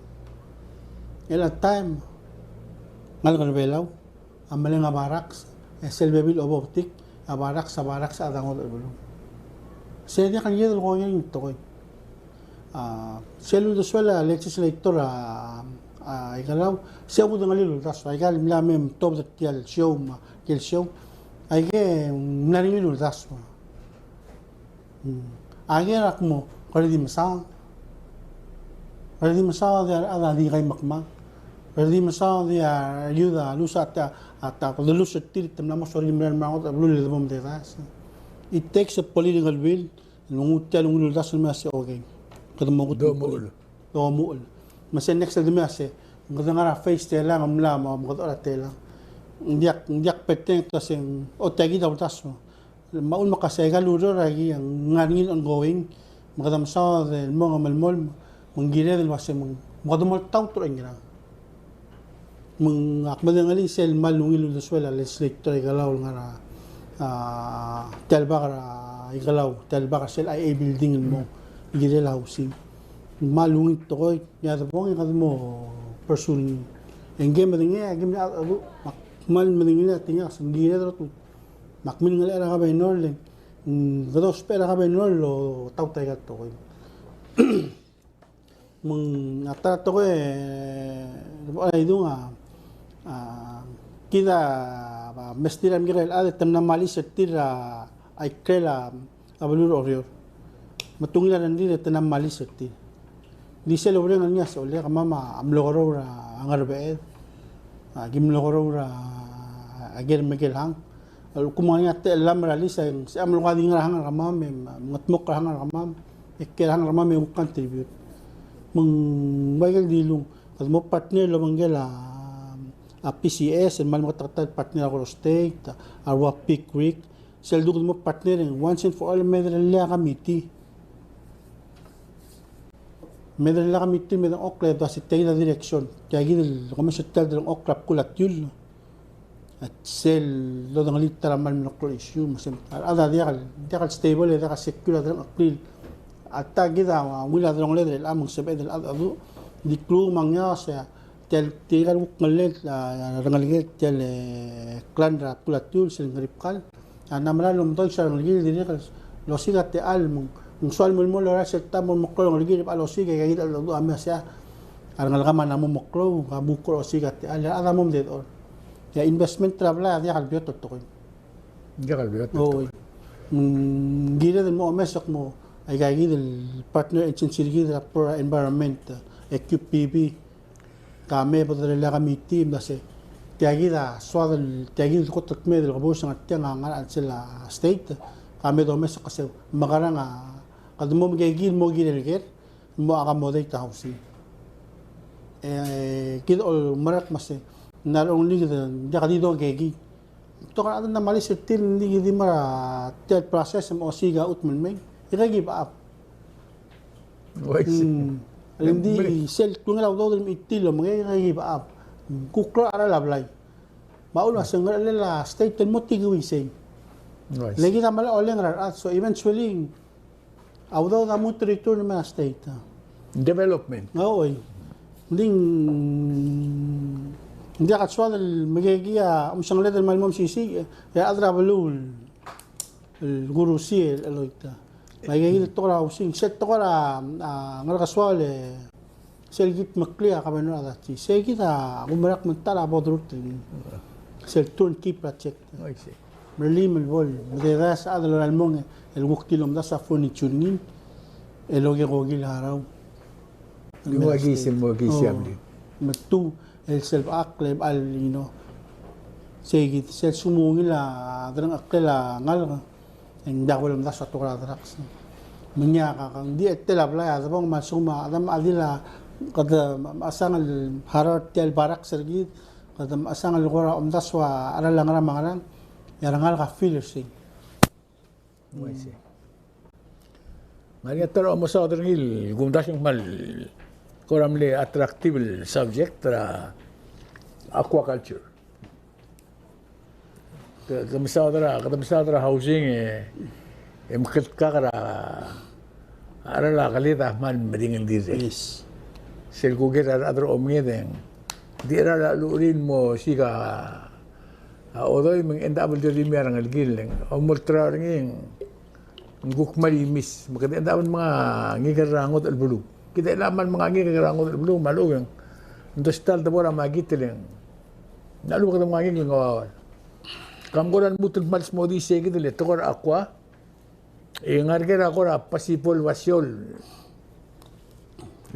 El at time, ngalek er Belau a meleng a barracks, e sel bebil a obo betik, a barracks, a barracks a chad er a ngodech el beluu. Se diak el kired el kongei el tekoi. A, sel uldesuel a legislator a, a Ikelau, se a kudengelii el uldasu, aika el mla me tobed er tia el show me a ikel show, aike ng mla er ngii el uldasu. Mm. Aike er a kmo, kede di mesaod. Kede di mesaod e a rechad a di kaimekmad. Kede di mesaod e a youth a lus a ta, a ta, kede lus er tir, te mla mo sorir el mera el mera el ngodech el beluu el debo mededaes. It takes a political will. Ng nguu tia el ungil uldasu el mei el uasei, okay, kede mo kuk domuchel. Domuchel. Me se next el di mei el uasei, ng kede ngar er a phase telang, ng mla mo, mo kede ngar er a telang. Ng diak, ng diak pretend el uasei, o tia kid a uldasu. Me a uchul me ke uasei aika el ureor a ki, ng ngar er ngii el ongoing, me kede mesaod el mo melemolem, me ng kired el uasei, me ng, me kede mo oltaut er a ngerang. Me ng ak medengelii sel kmal ungil uldesuel a legislator er a Ikelau el ngar er a, a, tia el bak er a Ikelau, tia el bak er sel I A building el mo kirel a housing. Kmal ungil tekoi, e a debong e kede mo pursue. E ngke medengei, a kim, a, a, ak kmal medengelii a tekingek, se ng kired el otobed. Me ak milngelechel er a governor le, mm, kede ousbech er a governor el oltaut aika el tekoi. Me ng a ta er a tekoi, e, bo er a idung a, a, kid a, a, mesterir a mekekerei el chad e te mla malii er tir a, a ikrel a, a beluu er Oreor. Me te ungil a rengrir e te mla malii er tir. Di sel oureng er ngii a se, ole, kemam a mlo kereur a Ngerbeched. A, ki mlo kereur a, a ker me ker el hang. A lsekum ng ngar er ngii a techellam er a lease, e ng sebecham el ko a di ngar er a hang er kemam, e mengetmokl er a hang er kemam, e ker er a hang er kemam e kuk contribute. Me ng ua ikel dilung, kede mo partner el obengkel a, a P C S, el kmal meketeketang el partner a Koror State, a rua Pig Creek, sel duk kede mo partner e ng once and for all me derellii a committee. Me derellii a committee me dengchokl e dua se tia kid a direction. Tia kid el komes er tia el delengchokl er a bkul a tiul. A sel dodengelii ta er a kmal meklou el issue, me se a rechad a diak el, diak el stable, e diak el secure a delengcheklel. A ta kid a ungil a delongeled er chelechang me ng sebeched el chad a du. Di klou me ng ngiaos, e tia el, tirka el kuk ngellel, a, rengeleked tia el, e, clan er a bkul a tiul, sel Ngeribkal. A mla mera el omdois a rengelekir, dirrek el osiik a techall, me ng soal melemolem el orael sel ta el mo meklou a rengelekir, e bechal osiik, e aika kid a, a, a mesa, a rengelekam a mla mo meklou, a mo kuk osiik a techall, e a rechad a mo mededechor. E a investment er a blai a diak el beot el tekoi. Diak el beot el tekoi. Oi. Mm, ng kired el mo omes el kmo, aika kid el partner agency er kid er a pro environment, e Q P B, ka me bo derellii a committee, me se, tia kid a soad el, tia kid el kot el kmeed el keburs er tiang a ngar er a chelsel a state, ka me domes el kmo se, mekerang a, kede mo mekekii el mo kirel ker, mo accommodate a housing. E, kid a omerek me se, not only kede, diak di dongekekii. Betok a rechad a mla malii er tir, ng di ki di mo er tia el process me osiik a chutem el mei. E ke give up. Uaisei. Hmm. Le ng di sel klungel a udoud el mechititerir el omekei, e ke give up. Kuk klou a cheral a blai. Me a uchul me a se ng ngerchelel a state el mo tia kid el uaisei. Uaisei. Le kid a mla oleng er a rechad. So eventually, a udoud a mo return el mei er a state. Development. Oi. Ng di ng diak a soad el mekekii a omsengeled el kmal mo mesisiich, e a chad er a beluu el kurusii el cheloit. Me aika kid el tekoi er a housing, sel tekoi er a, a, ngerkesoaol e sel kid meklii a governor a dachi. Sei kid a kumerang me ng ta er a bo derurt er ngii. Sel turnkey project. Uaisei. Melim el bo el mededaes a chad el lorael el mong el kuk di lomdasu a furniture er ngii el oker a okil a charau. Ng ua kis el mo kis a mle. Me tu el sel bechakl e bechal, you know. Sei kid, sel lsekum ng ungil a delengcheklel a ngalek. E ng diak bo lemdasu a tekoi er a drugs. Me ng ngii a ka, ka, ng di chetel a blai a debong me a lsekum a chedam a di el, kede mechesang el harau er tia el barracks er kid, kede mechesang el kora omdasu a cheral a ngerang me a ngerang, e a rengalek a feel er sei. Uaisei. Ngar er ngii a ta er a omesaod er ngii el kumdasu el kmal kora mle attractive el subject er a aquaculture. Ke, ke mesaod er a, ke mesaod er a housing e, e meketkat er a, a cheral a kelid a kmal meringel di se. Yes. Sel kuker a rechad er a omenged e ng di cheral a luchir el mo siik a a odoi me ng end up el di rimii a rengelekir el ng omolterau er ngii e ng kuk mle miss. Me kede end up el menga ngikel er a ngodech el beluu. Kid a chelecha el menga ngikel er a ngodech el beluu me a lechub e ng dosta el debo er a makit el ng, a lechub e kede menga ngikel el ngeuaol. Kam kora lmuut el kmal smodii sei kid el tekoi er a aqua. E ngar er ker a kora possible basio el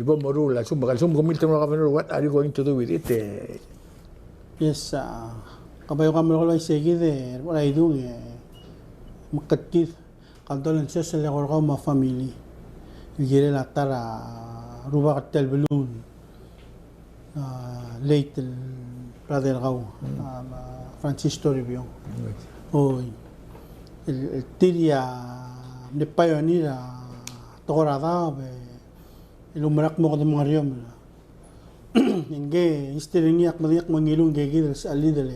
bo moruul a lsekum, a lsekum ke milter el mo er a governor, what are you going to do with it? E, yes, a, ke bai kora melekoi el uaisei kid e, er a idung e, mekngit kid, condolences el eko er kau me a family el kirel a ta er a rubak er tia el beluu. A, late el brother er kau, a, Francis Toribiong. Oi. El, el tir a mle pioneer er a tekoi er a daob, e, el oumera el kmo kede mengeriomel. Ngike history er ngii a kmo, a kmo ngiluu ngike kid el sechelid el,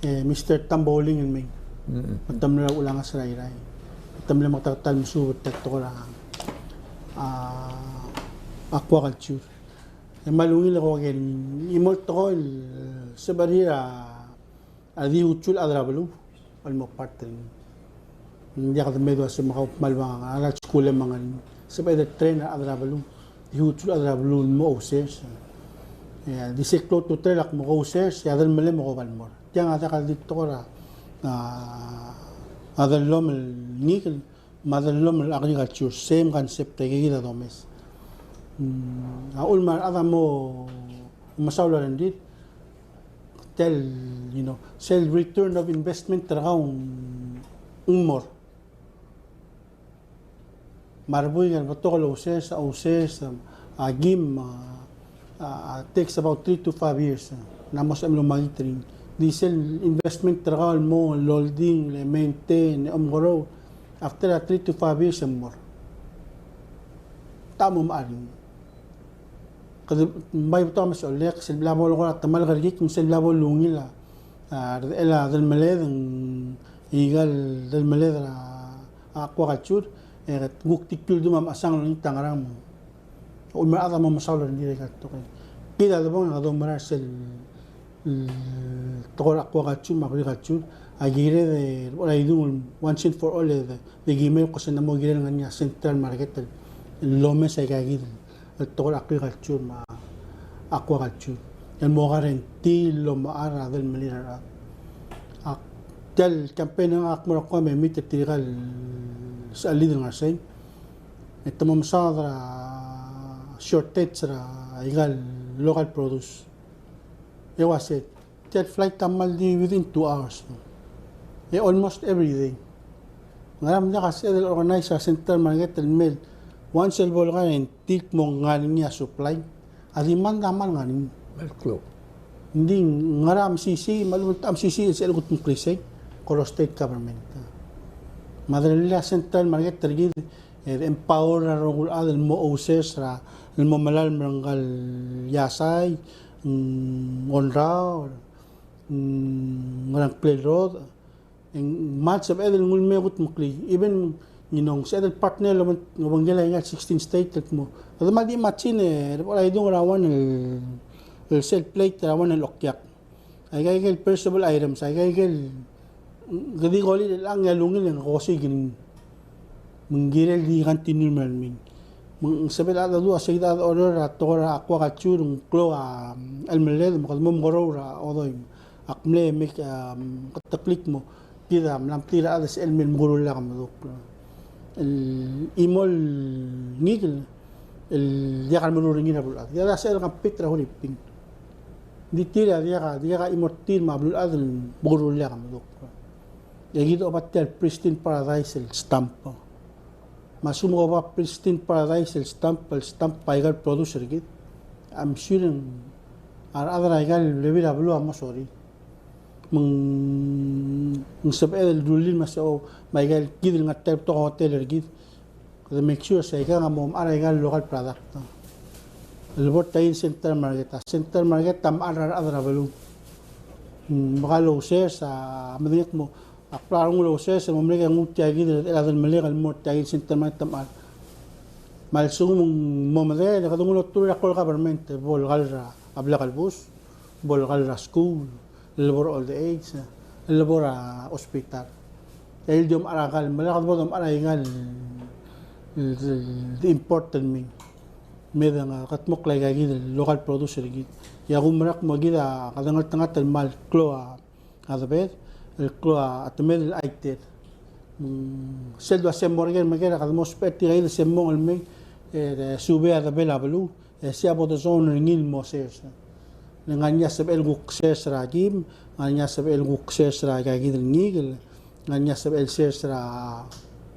e, Mister Tamboling el mei. Me te mle er a ulengasech er a Irrai. Me te mle meketeket el mesuub er tia el tekoi er a, a, aquaculture. E me a ungil e ko ke chimo el tekoi el sebechir a, a di uchul a chad er a beluu el mo part er ngii. Ng diak de me dua se me kau kmal bang a, a skuul e me ngar er ngii. Sebeched el train a chad er a beluu, di uchul a chad er a beluu el mo ousers. E, di se klou a ultutelel a kmo ousers, e a delemele me ko bai el mo er. Tiang a diak el di tekoi er a, a, a dellomel el ngikel, me a dellomel el agriculture, same concept, e aika kid a domes. Mm, a uchul me a rechad a mo mesaul a rengrir, tia el, you know, sel return of investment er kau ng mo er. Me a rebuik el betok el ousers, ousers, a kim, a, a, a, takes about three to five years, a, ng mo sebechem el omakit er ngii. Di sel investment er kau el mo, el holding, el maintain, el omekeroul, after a three to five years e ng mo er. Te mo mechar er ngii. Kede bai betok a mesecholek, sel bla bo el kora temalk er kid, me sel bla bo el ungil a, a, redechel a delmeled, ng, aika el delmeled er a, aquaculture, e kuk di kuk uldimukl a mechesang el olengit a ngerang me a uchul me a rechad a mo mesaul a rengrir er aika el tekoi. Kid a debong e kede oumera er sel, mm, tekoi er a aquaculture me a agriculture, a kired e, er a idung, once and for all, e, de, de kimei el kmo se ng mo kirel ngar er ngii a central market el, el lomes aika kid el tekoi er a agriculture me a aquaculture. El mo guarantee el omechar a delmelir a rechad. A, tia el campaign a ngak a kmo er a kmo me meet er tirka el sechelid el ngar er sei. E te mo mesaod er a shortage er aika el local produce. E uase, tia el flight a kmal di within two hours. E almost every day. Ngera me ng diak a sebeched el organize a central market el mei el once el bo el guarantee el kmo ng ngar er ngii a supply, a demand a kmal ngar er ngii. Kmal klou. Ng di ngera mesisiich, me a lechub e ng techa mesisiich el sebechel el kudmeklii sei, ko er a state government. Me a deleuill a central market er kid, e de empower er a rokui el chad el mo ousers er a, el mo melai el merengkal iasai, mm, ongraol, mm, ngerang klel rodech, e ng kmal sebeched el nguu el mei e kudmeklii. Even, you know, sebeched el partner el obengkel aika el sixteen state el kmo. Kede kmal di imagine e, er a idung er a one el, el sel plate er a one el okiak. Aika, aika el perishable items, aika, aika el, kede di kolilt er chelechang e a lungil e ng ko osiik er ngii. Me ng kirel di continue el mei. Me ng sebechel a chad a dua, a sei kid a order er a tekoi er a aquaculture, ng klou a, mm, chelmeled, me kede mo omekeroul er a odoi. Ak mle make, um, keteklii el kmo, kid a mla mtir a chad el sebechel el mei el mekeruul a kemedukl. El chimo el ngikel el diak el meruul er ngii er a beluulechad. Kid a sebechel el compete er a Huriping. Ng di tir a diak a, diak a chimo er tir me a beluulechad el mekeruul a kemedukl. E kid a oba tia el pristine paradise el stamp. Me a lsekum ng oba pristine paradise el stamp, el stamp a ika el produce er kid, I'm sure ng a rechad er a ika el bebil er a beluu a mo sorir. Me ng sebeched el rullii me a se o, me a ika el kid el ngar tia el betok a hotel er kid, kede make sure se ika a mo mechar a ika el local product. El bo er tia el central market, a central market a mechar er a rechad er a beluu. Mm, me ka el ousers a medengei el kmo, ak bla rengul el ousers e mo merek e nguu tia kid el chad el melek el mo er tia kid el central market a mechar. Me a lsekum ng mo medei, e kede nguu el olturk er a klou el government, bo el kall er a blil el bus, bo el kall er a skuul, el lebo er a old age, el lebo er a hospital. El di omechar a ika el, me a lak bo domechar a ika el, el, el import el mei. Me de ngar, kede mo klou a ika kid el local produce er kid. E a kumerang me kid a, kede ngeltengat el kmal klou a, a debed, el klou a temed el aited. Mm, sel dua se mo er ker me ker a kede mo sebechir tirka kid el se mong el mei, e, de subed a debel a beluu, e sei a bo dezone er ngii el mo sers. Le ngar ngii a sebechel kuk sers er a kim, ngar ngii a sebechel kuk sers er a ika kid el ngikel, ngar ngii a sebechel sers er a,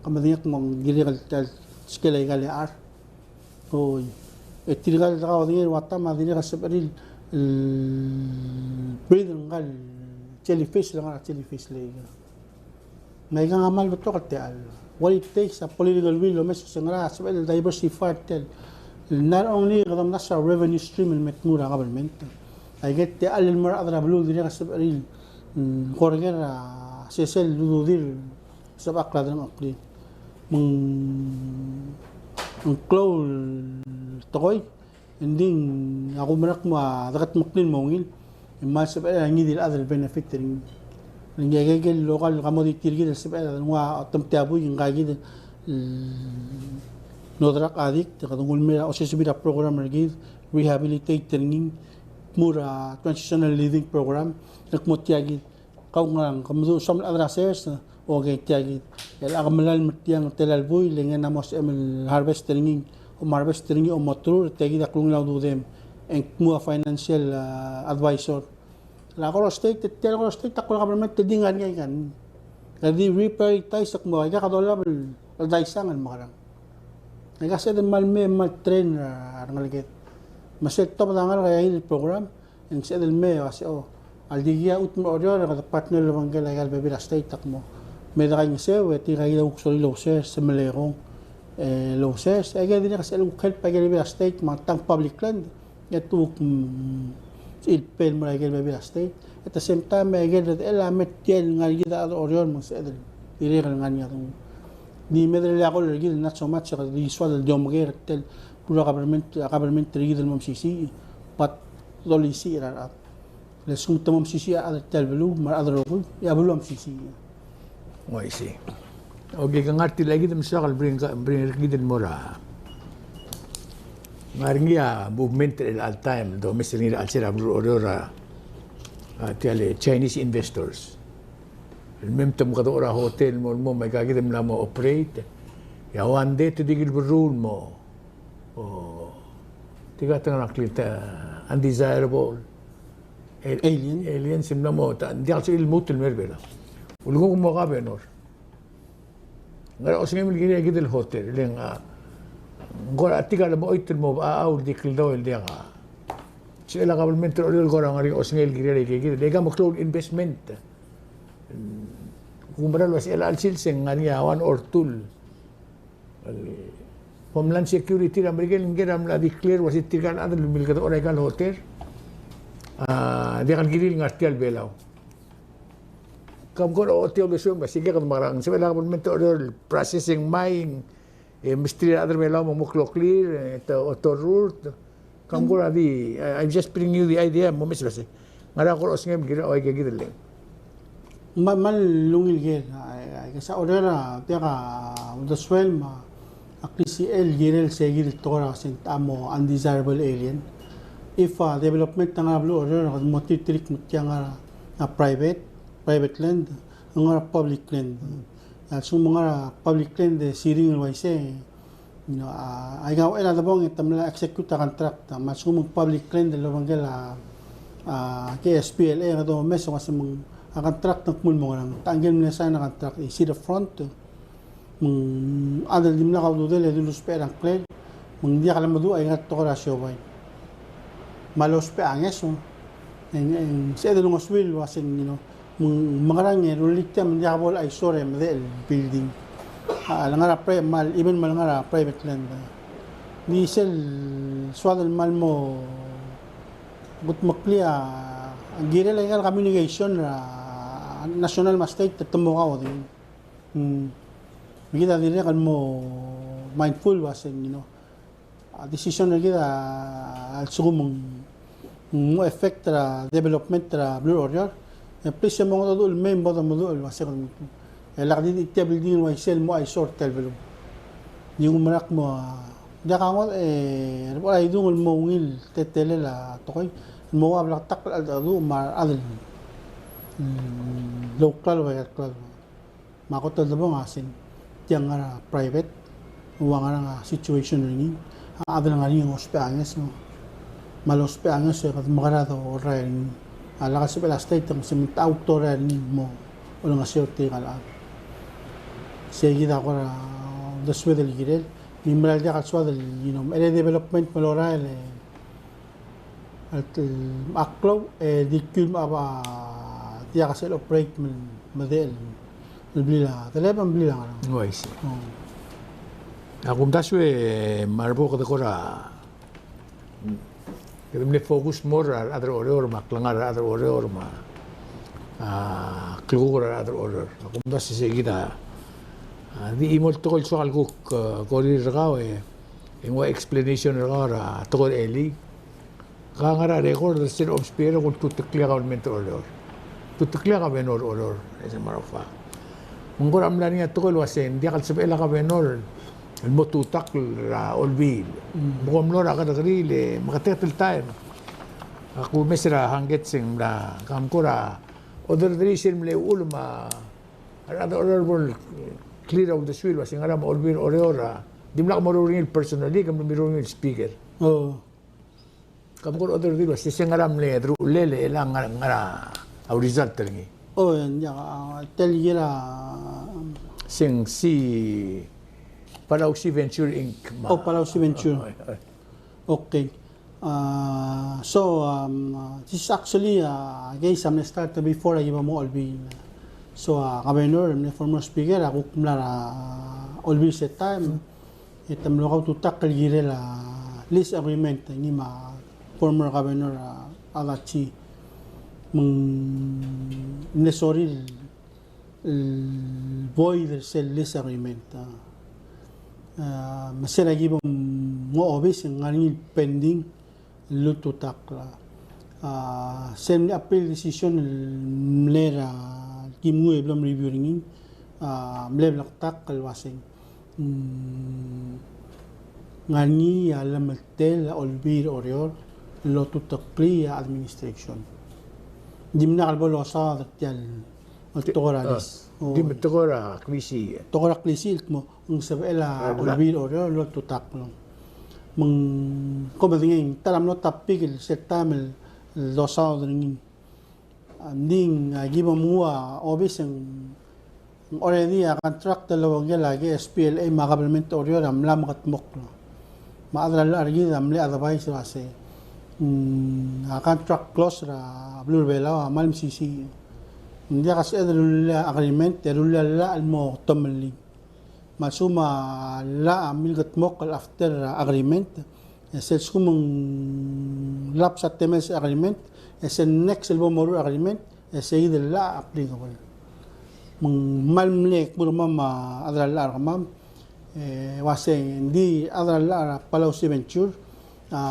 ke medengei el kmo ng dirrek el ta el skel a ika el char. Oi. E tirka el dekaudengei el ua ta me a dirrek el sebechir el, el breed el ngar el jellyfish, el ngar a jellyfish el ika. Me aika a kmal betok el techall. What it takes a political will el omes el se ngera sebechel el diversify er tia el, not only kede omdasu a revenue stream el me tmuu er a government. Aike el techall el mo er a rechad er a beluu el dirrek el sebechir el, mm, korker a sesei el ududir el sebechakl a delengchoklir. Me ng, ng klou el tekoi. Engdi a kumerang me a dekedmeklii el mo ungil, e kmal sebechel a ngii di el chad el benefit er ngii. Le ngii a ikel local commodity er kid el sebechel a nguu a otem tia buik, ngka kid el, mm, drug addict, e kede nguu el mei er a osisiu er a program er kid, rehabilitate er ngii, tmuu er a transitional living program, el kmo tia kid. Kau ngerang, ke meduch soam el chad er a sers, okay, tia kid. E a ke melalem er tiang, tela el buil, e ngii a mo sebechem el harvest er ngii, om harvest er ngii, om oterur, tia kid a klungel a ududem. E ng kmo a financial, ah, advisor. El a Koror State, tia el Koror State, a Koror Government, te di ngar ngii a ikan. Ke di reprioritize el kmo, aika kede olab el daisang el mekerang. Aika sebeched el kmal mei, kmal train er a rengeleked. Me sel tobed a ngalek a ikel program, e ng sebeched el mei el uase, o, a le dikea chutem er a Oreor e kede partner el obengkel aika el bebil er a state el kmo me de kaingeseu e tirka kid a kuk sorir el ousers, se melekong, e, el ousers, e aike el dirrek el sebechel kuk help aike el bebil er a state, me a tang public land, e te kuk, mm, sebechir el pay el mo er aike el bebil er a state. At the same time, e aike el redechel a me tia el ngar er kid a rechad er a Oreor me ng sebeched el dirrek el ngar er ngii a denguu. Di me de lolekoi er kid el not so much, e kede di soad el di omeker er tia el beluu er a government, a government er kid el mo mesisiich, but dolisiich er a rechad. Le lsekum te mo mesisiich a rechad er tia el beluu, me a rechad el rokui, e a beluu a mesisiich. Oh, I see. Okay, ke ngar tia el kid me soak el bring, bring er kid el mo er a, ngar er ngii a movement er chelecha el taem, el domes er ngii er a chelsel a beluu er a Oreor a, a tia el Chinese investors. El mei me te mkedechor a hotel el mo, el mo, me aika kid a mla mo operate. E a one day te di kid el berruu el mo, o, tirka te ngar er a ngklir, te undesirable al-, alien, aliens el mla mo, ta, ng diak el sebechir el lmuut el mei er a Belau. Ulekum mo governor, ngera osengem el kirel aika kid el hotel? Le ng, a, ng kora tirka el mo choit el mo bechachau el di kldoi el diak a. Sebechel a government er a Oreor el kora ngar er ngii a osengel el kirel aika kid, le aika a meklou el investment. Kumerang el uase chelecha el sils e ng ngar er ngii a one or two el Homeland Security er a Merikel, ngike a mla declare el uase tirka el chad el milkedechor aika el hotel a diak el kirir el ngar tia el Belau. Kam kora ochotii a uldesuem el uase kede mekerang, sebechel a government er a Oreor el process e ng mei, e mesterir a rechad er a Belau me mo kloklir, e te oterurt. Kam kora di, I, I just bring you the idea, mo mes el uase ngera kora osengem el kirel aika kid el. Me, me a lungil ker, a, a, aika a Oreor a diak a uldesuel me a klisichel el kirel se kid el tekoi er a sel ta mo undesirable alien. If a development a ngar er a beluu er a Oreor, kede mo tirke el kmo tia ngar er a private, private land, ngar er a public land. A lsekum ng ngar er a public land e siring el uaisei, you know, a, aika uchei er a debong e te mla execute a contract, me a lsekum ng public land el obengkel a, a, K S P L A, e kede omes el uase me ng a contract ng kmo ng mo ngerang. Te ngike el mle sign a contract, is it a fraud? Me ng chad el dimlak a ududel e di lousbech er a ngklel, me ng diak lemeduch a ikal tekoi er a siobai. Me a lousbech a ngeso, e ng, e ng sebeched el ngosuir el uasei, you know, me ng mekerang e rullii tia me ng diak bo el eyesore e medechel el building. A lengar er a pri-, me a, even me a lengar er a private land. Di sel soad el kmal mo kudmeklii a kirel a ikal communication er a national me a state te mo kau di. Mm. Me kid a dirrek el mo mindful el uasei, you know, a decision er kid a lsekum ng mo effect er a development er a beluu er a Oreor, e please e mo mengedecheduch el mei me bo demeduch el uasei, e lak di tia building el uaisei el mo eyesore er tia el beluu. Di kumerang me a, diak a ngodech e, er a bo er a idung el mo ungil teletelel a tekoi el mo ua bleketakl el cheldecheduch me a rechad el, mm, louklalo, bai klalo. Me a kot el debong a sei, tiang a ngar er a private, ua ngerang a situation er ngii, a chad el ngar er ngii e ng ousbech a ngeso, me a lousbech a ngeso e kede mekerang e dorael er ngii. A lak el sebechel a state e ng sebeched el outrael er ngii el mo olengeseu er tirka el chad. Sei kid a kora uldesued el kirel, ng di mera el diak el soad el, you know, me a development me lorael e el, el, a klou, e di kiul me a ba diak a sel operate me, medechel el blil a deleb me a blil a ngerang. Oh, I see. Oh. A kumdasu e me a rebo kede kora, kede mle focus more er a rechad er a Oreor me a klengar er a rechad er a Oreor me a, a, klukuk er a rechad er a Oreor. A kumdasu e sei kid a, a, di chimo el tekoi el soak el kuk, a, korir er kau e, e ng ua explanation er kau er a tekoi er a elii. Ka ngar er a record er sel omsbier e kuk ultuteklii a government er a Oreor. Ultuteklii a governor er a Oreor, as a matter of fact. Me ng kora mla er ngii a tekoi el uasei, ng diak el sebechel a governor el mo tutakl er a olbiil. Mm. Me kom mlo er a kerrekeriil e meketeket el taem. Ak omes er a hangkets e ng mla, ka ng kora oderderii sel mle uchul me a rechad er a Oreor a bo el clear a uldesuir el uasei ngera me a olbiil er a Oreor a, dimlak mo ruul er ngii el personally, ke mlo ruul er ngii el speaker. Oh. Ka mo kora oderderii el uasei se ngera mle deruchellel e chelechang ngera, ngera a result er ngii. Oh, yeah, a, tia el kirel a, se ng si Palausi Venture Inc me a. Oh, Palausi Venture. Oh, oh, oh. Okay. Uh, so, um, uh, this is actually, uh, a case a mle start before a ki bo mo olbiil. So, uh, governor, mle former speaker, a kuk mla er a olbiil sel taem. E te mlo kaututakl el kirel a lease agreement, ngii me a former governor, a, Adachi. Me ng mle sorir el, el void er sel lease agreement, a. A, me sel a ki bo mo obis e ng ngar er ngii el pending el ultutakl. A, sel mle appeal decision el mle er a, ki mnguu e blo mreview er ngii, a, mle bleketakl el uasei, mm, ngar er ngii a llemeltel a olbiil er a Oreor el lotuteklii a administration. Dimlak el bo losaod er tia el tekoi er a lease. Di me tekoi er a klisiich. Tekoi er a klisiich el kmo ng sebechel a olbiil er a Oreor el lotutakl. Me ng, kom medengei, ta er a mlo topic el sel taem el losaod er ngii. Ng di, a, ki bo mnguu a obis e ng already a contract el obengkel a KSPLA me a government er a Oreor a mla mekedmokl. Me a chad er a llach er kid a mle advice el uasei, mm, a contract clause er a beluu er a Belau a kmal mesisiich. Ng diak a sebeched el rullii a agreement e rullii a llach el mo tomellii. Me a lsekum a llach a milkedmokl el after a agreement, e sel lsekum ng lapse a temel sel agreement, e sel next el bo moruul a agreement, e sei kid el llach a applicable. Me ng kmal mle kmo er kemam a chad er a llach er kemam, e uasei, ng di chad er a llach er a Palausi Venture, a,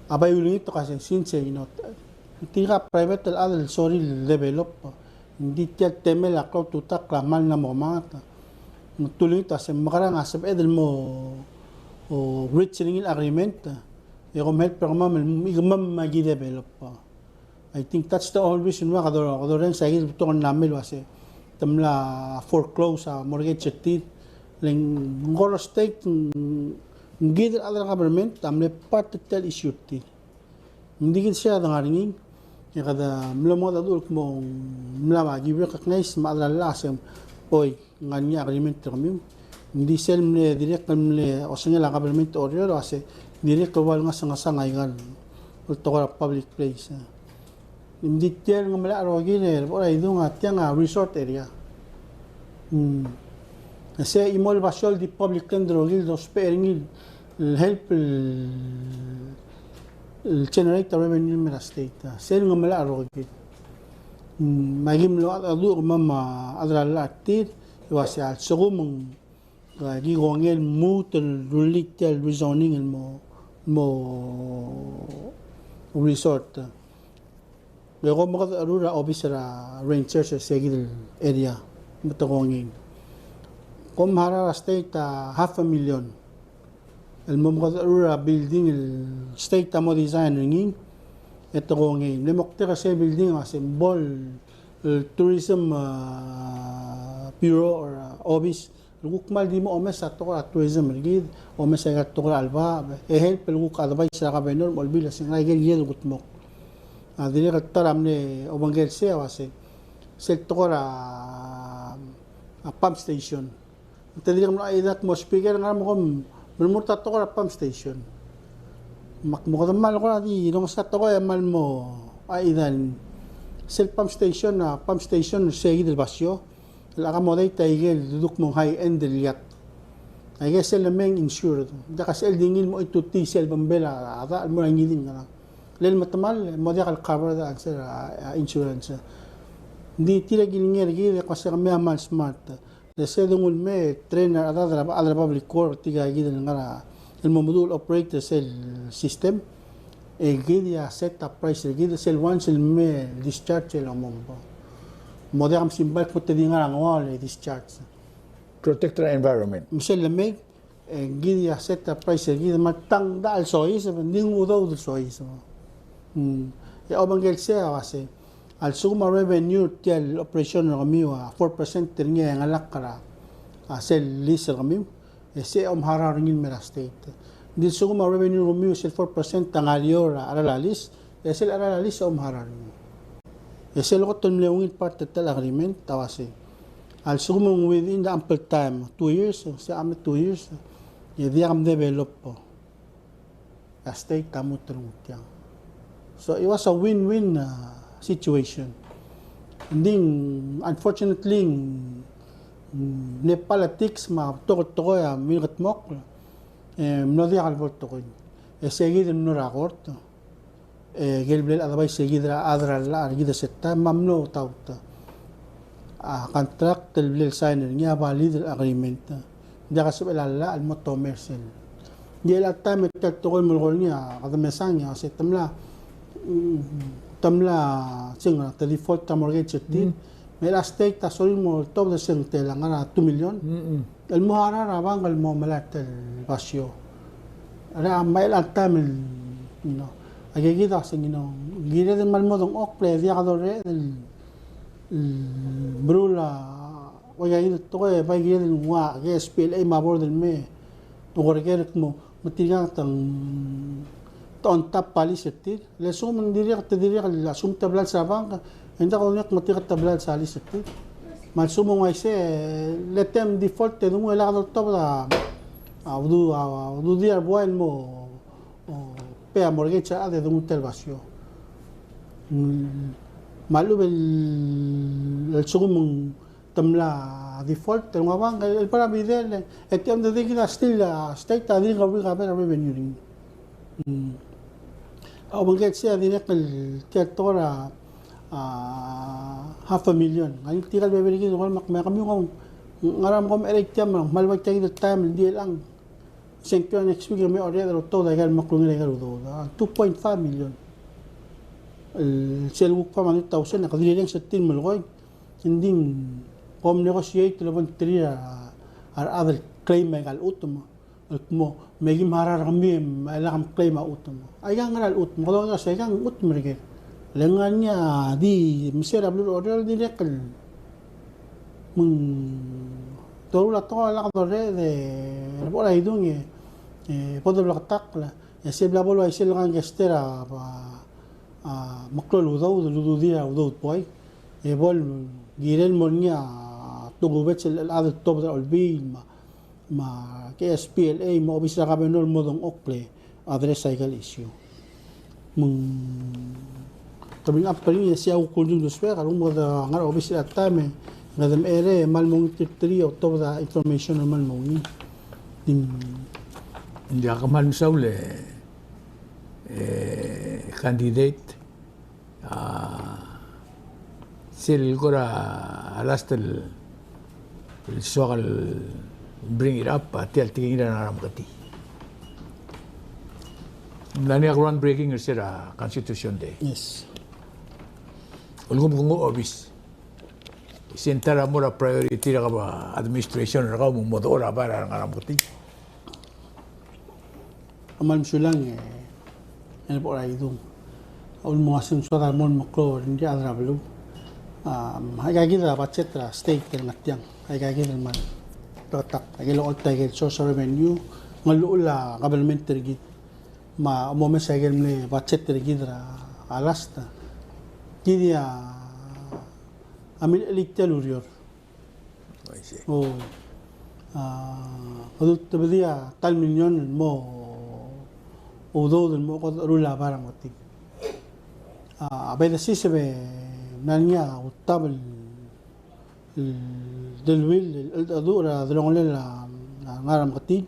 a bai ulengit el uasei, since, you know, tirka private el chad el sorir el develop. Ng di tia el temel a klou el tutakl a kmal mla mo kemanget. Me te ulengit el uasei mekerang a sebeched el mo, o, reach er ngii el agreement, e kom help er kemam el, me kemam me ki develop. I think that's the only reason why kede, kede orrenges a kid el betok el mla mei el uasei te mla foreclose a mortgage er tir. Le ng kora state, ng, ng kid el chad er a government a mle part er tia el issue er tir. Ng di kid sei a dengar er ngii, E kede mlo mengedecheduch el kmo ng mla ba ki recognize me a chad er a llach a se, oi, ngar er ngii a agreement er kemiu. Ng di sel mle dirrek el mle osengel a government er Oreor a se dirrek el ua lengesengesang aika el tekoi er a public place. Ng di tia el ngemelachel a rokir e bo er a idung a tiang a resort area. Mm. E sei a chimo el basio el di public land el rokir el dousbech er ngii el help el, el generate a revenue el mei er a state. Sei el ngemelachel a rokir. Mm, me aki mlo mengedecheduch el kemam a chad er a llach er tir, e ua se a lsekum ng, a, ki kongei el lmuut el rullii tia el rezoning el mo, mo resort. E kom mekedecherur a obis er a rangers er se kid el area me te kongei. Kom harau er a state a half a million el mo mekedecherur a building el state a mo design er ngii e te kongei. Ng mle moktek er se el building a se bo el tourism, a, bureau or, a, obis el kuk kmal di mo omes a tekoi er a tourism er kid, omes aika el tekoi er a chelebacheb, e help el kuk advice er a governor me a olbiil el se ngera aike el kired el kudmokl. A dirrek el ta er a mle obengkel sei a ua se, sel tekoi er a, a pump station. Te dirrek el mlo chaidak mo speaker, ngera me kom melemolem a tekoi er a pump station. Me ak mo kede kmal kora di rongesii a tekoi e kmal mo chaidak. Sel pump station, a pump station er se kid el basio el ak mo dait aike el duduk mo high end el yacht. Aike sel lemei a insured. Ng diak a sel di ngii el mo itutii sel bembel a dach el mo er a ngii di ngerang. Le metemall, mo diak el cover er a sel, a, a insurance. Ng di tir a kilengei er kid e kmo se kemiu a kmal smart. Le se de nguu el mei e train a rechad er a, a rechad er a public work, tirka kid el ngar er a, el mo meduch el operate er sel system. E kid a set a price er kid, sel once el mei el discharge el omombo. Mo diak a simbai el kmo te di ngar er a ngua el discharge. Protect the environment. Me sel lemei, e kid a set a price er kid, me a tang dach el soiseb, ng di ng udoud el soiseb. Mm. E obengkel sei a ua se, a lsekum a revenue er tia el operation er kemiu a four percent er ngii a ngalek er a, a sel lease er kemiu, e sei a omharau er ngii el mei er a state. Ng di a lsekum a revenue er kemiu sel four percent a ngar er eou er a cheral a lease, e sel cheral a lease a omharau er ngii. E sel kot el mle ungil part er tia el agreement a ua se, a lsekum ng within the ample time, two years, se a mle two years, e diak mdevelop a state a lmuut el nguu tiang. So it was a win-win, uh, situation. Ng di, unfortunately, ng mle politics me a betok el tekoi a mle kldmokl, e mlo diak el bo el tekoi. E se kid el mlo er a court, e ker el bla el advice er kid er a chad er a llach er kid er se el taem, me a mlo taut. A contract el bla el sign er ngii a valid el agreement. Ng diak a sebechel a llach el mo tomer sel. Ng di el taem e tia el tekoi el melekoi er ngii a kede mesang e a se te mla, mm, te mla, seng, te default er a mortgage er tir. Mm. Me a state a sorir el mo oltobed er se ng tela, ngar er a two million. Mm-mm. El mo harau er a bank el mo melai a ta el basio. Era, me a chelecha el taem el, you know, aike kid a se ng, you know, kired el kmal mo dengchokl e diak dorreched el, el meruul a, ua aike kid el tekoi e bai kired el nguu a, ke S P L A me a board el mei, oker el kmo, me tirka te, te on top a lease er tir. Le lsekum ng dirrek, te dirrek, a lsekum te blals er a bank, e ng diak dodengei me tirka te blals a lease er tir. Me a lsekum ng uaisei, le te default e de nguu e lak doltobed a, a udu, a ududir a buai el mo, o, pay a mortgage er a chad e de nguu tia el basio. Mm, me a lechub el, el lsekum ng te mla default, el nguu a bank, el, el bar a bidel, e te omdedei kid a still, a state a dirk recover a revenue er ngii. Mm. A obengkel sei a dirrek el tia el tekoi er a, a, half a million. Ngar er ngii tirka el bebil er kid el kora me ak, me kemiu kom, ngera me kom cherei tiang me ng kmal bai tia kid el taem el di chelechang. Sengkio a next week e me orreched el oltobed aika el mo klungel aika el udoud. A, two point five million. El sel kuk five hundred thousand, a kede rirenges er tir el melekoi. Ng di kom negotiate el obengterir a, a rechad el claim aika el chutem. El kmo, me kim harau er kemiu e lak mclaim a chutem. Aika ngera el chutem, kede omes aika ng chutem er ker. Le ngar er ngii a di, me se er a beluu er a Oreor a dirrek el, me ng doruul a tekoi e lak dorreched e, er a bo er a idung e, e bo de bleketakl. E se bla bo el uaisei el gangster a, a, a, meklou el udoud, el ududir a udoud buai. E bo el kirel el mo er ngii a tokubets el chad el tobed er a Olbiil me a, me a K S P L A me a obis er a governor el mo dengchokl e address aika el issue. Me ng, te bring up er ngii e sei a kuk ultuil el suebek, a lsekum kede ngar er a obis er a taem e kede mechere e kmal mo ngilterir a otobed a information el kmal mo ngii. Ng diak, kmal mesaul e, e, candidate, a, sel kora last el, el soak el bring it up, a tia el tekingir a Ngarameketii. Ng mla er ngii a groundbreaking er se er a Constitution Day. Yes. Ulekum ke nguu a obis, se ng ta er a mo er a priority er a kau, administration er kau, me ng mo dechor a bai er a Ngarameketii. Kmal mesulang e, e bo er a idung. A ulemuasem, soad a remo el meklou er ngii a rechad er a beluu. Am, aika kid a budget er a state el ngar tiang. Aika kid el kmal beketakl. Aike el ocholt, aike el source of revenue, ng llechul a government er kid. Me a omes aike el mle budget er kid er a last. Kid a, a milechell tia el ureor. I see. O, a, kede ultebedii a ta el million el mo udoud el mo okedecherul a bai er a Meketii. A, bai de siseb e ng mla er ngii a ultab el, el deleuill el cheldecheduch er a delongelel a, a Ngarameketii,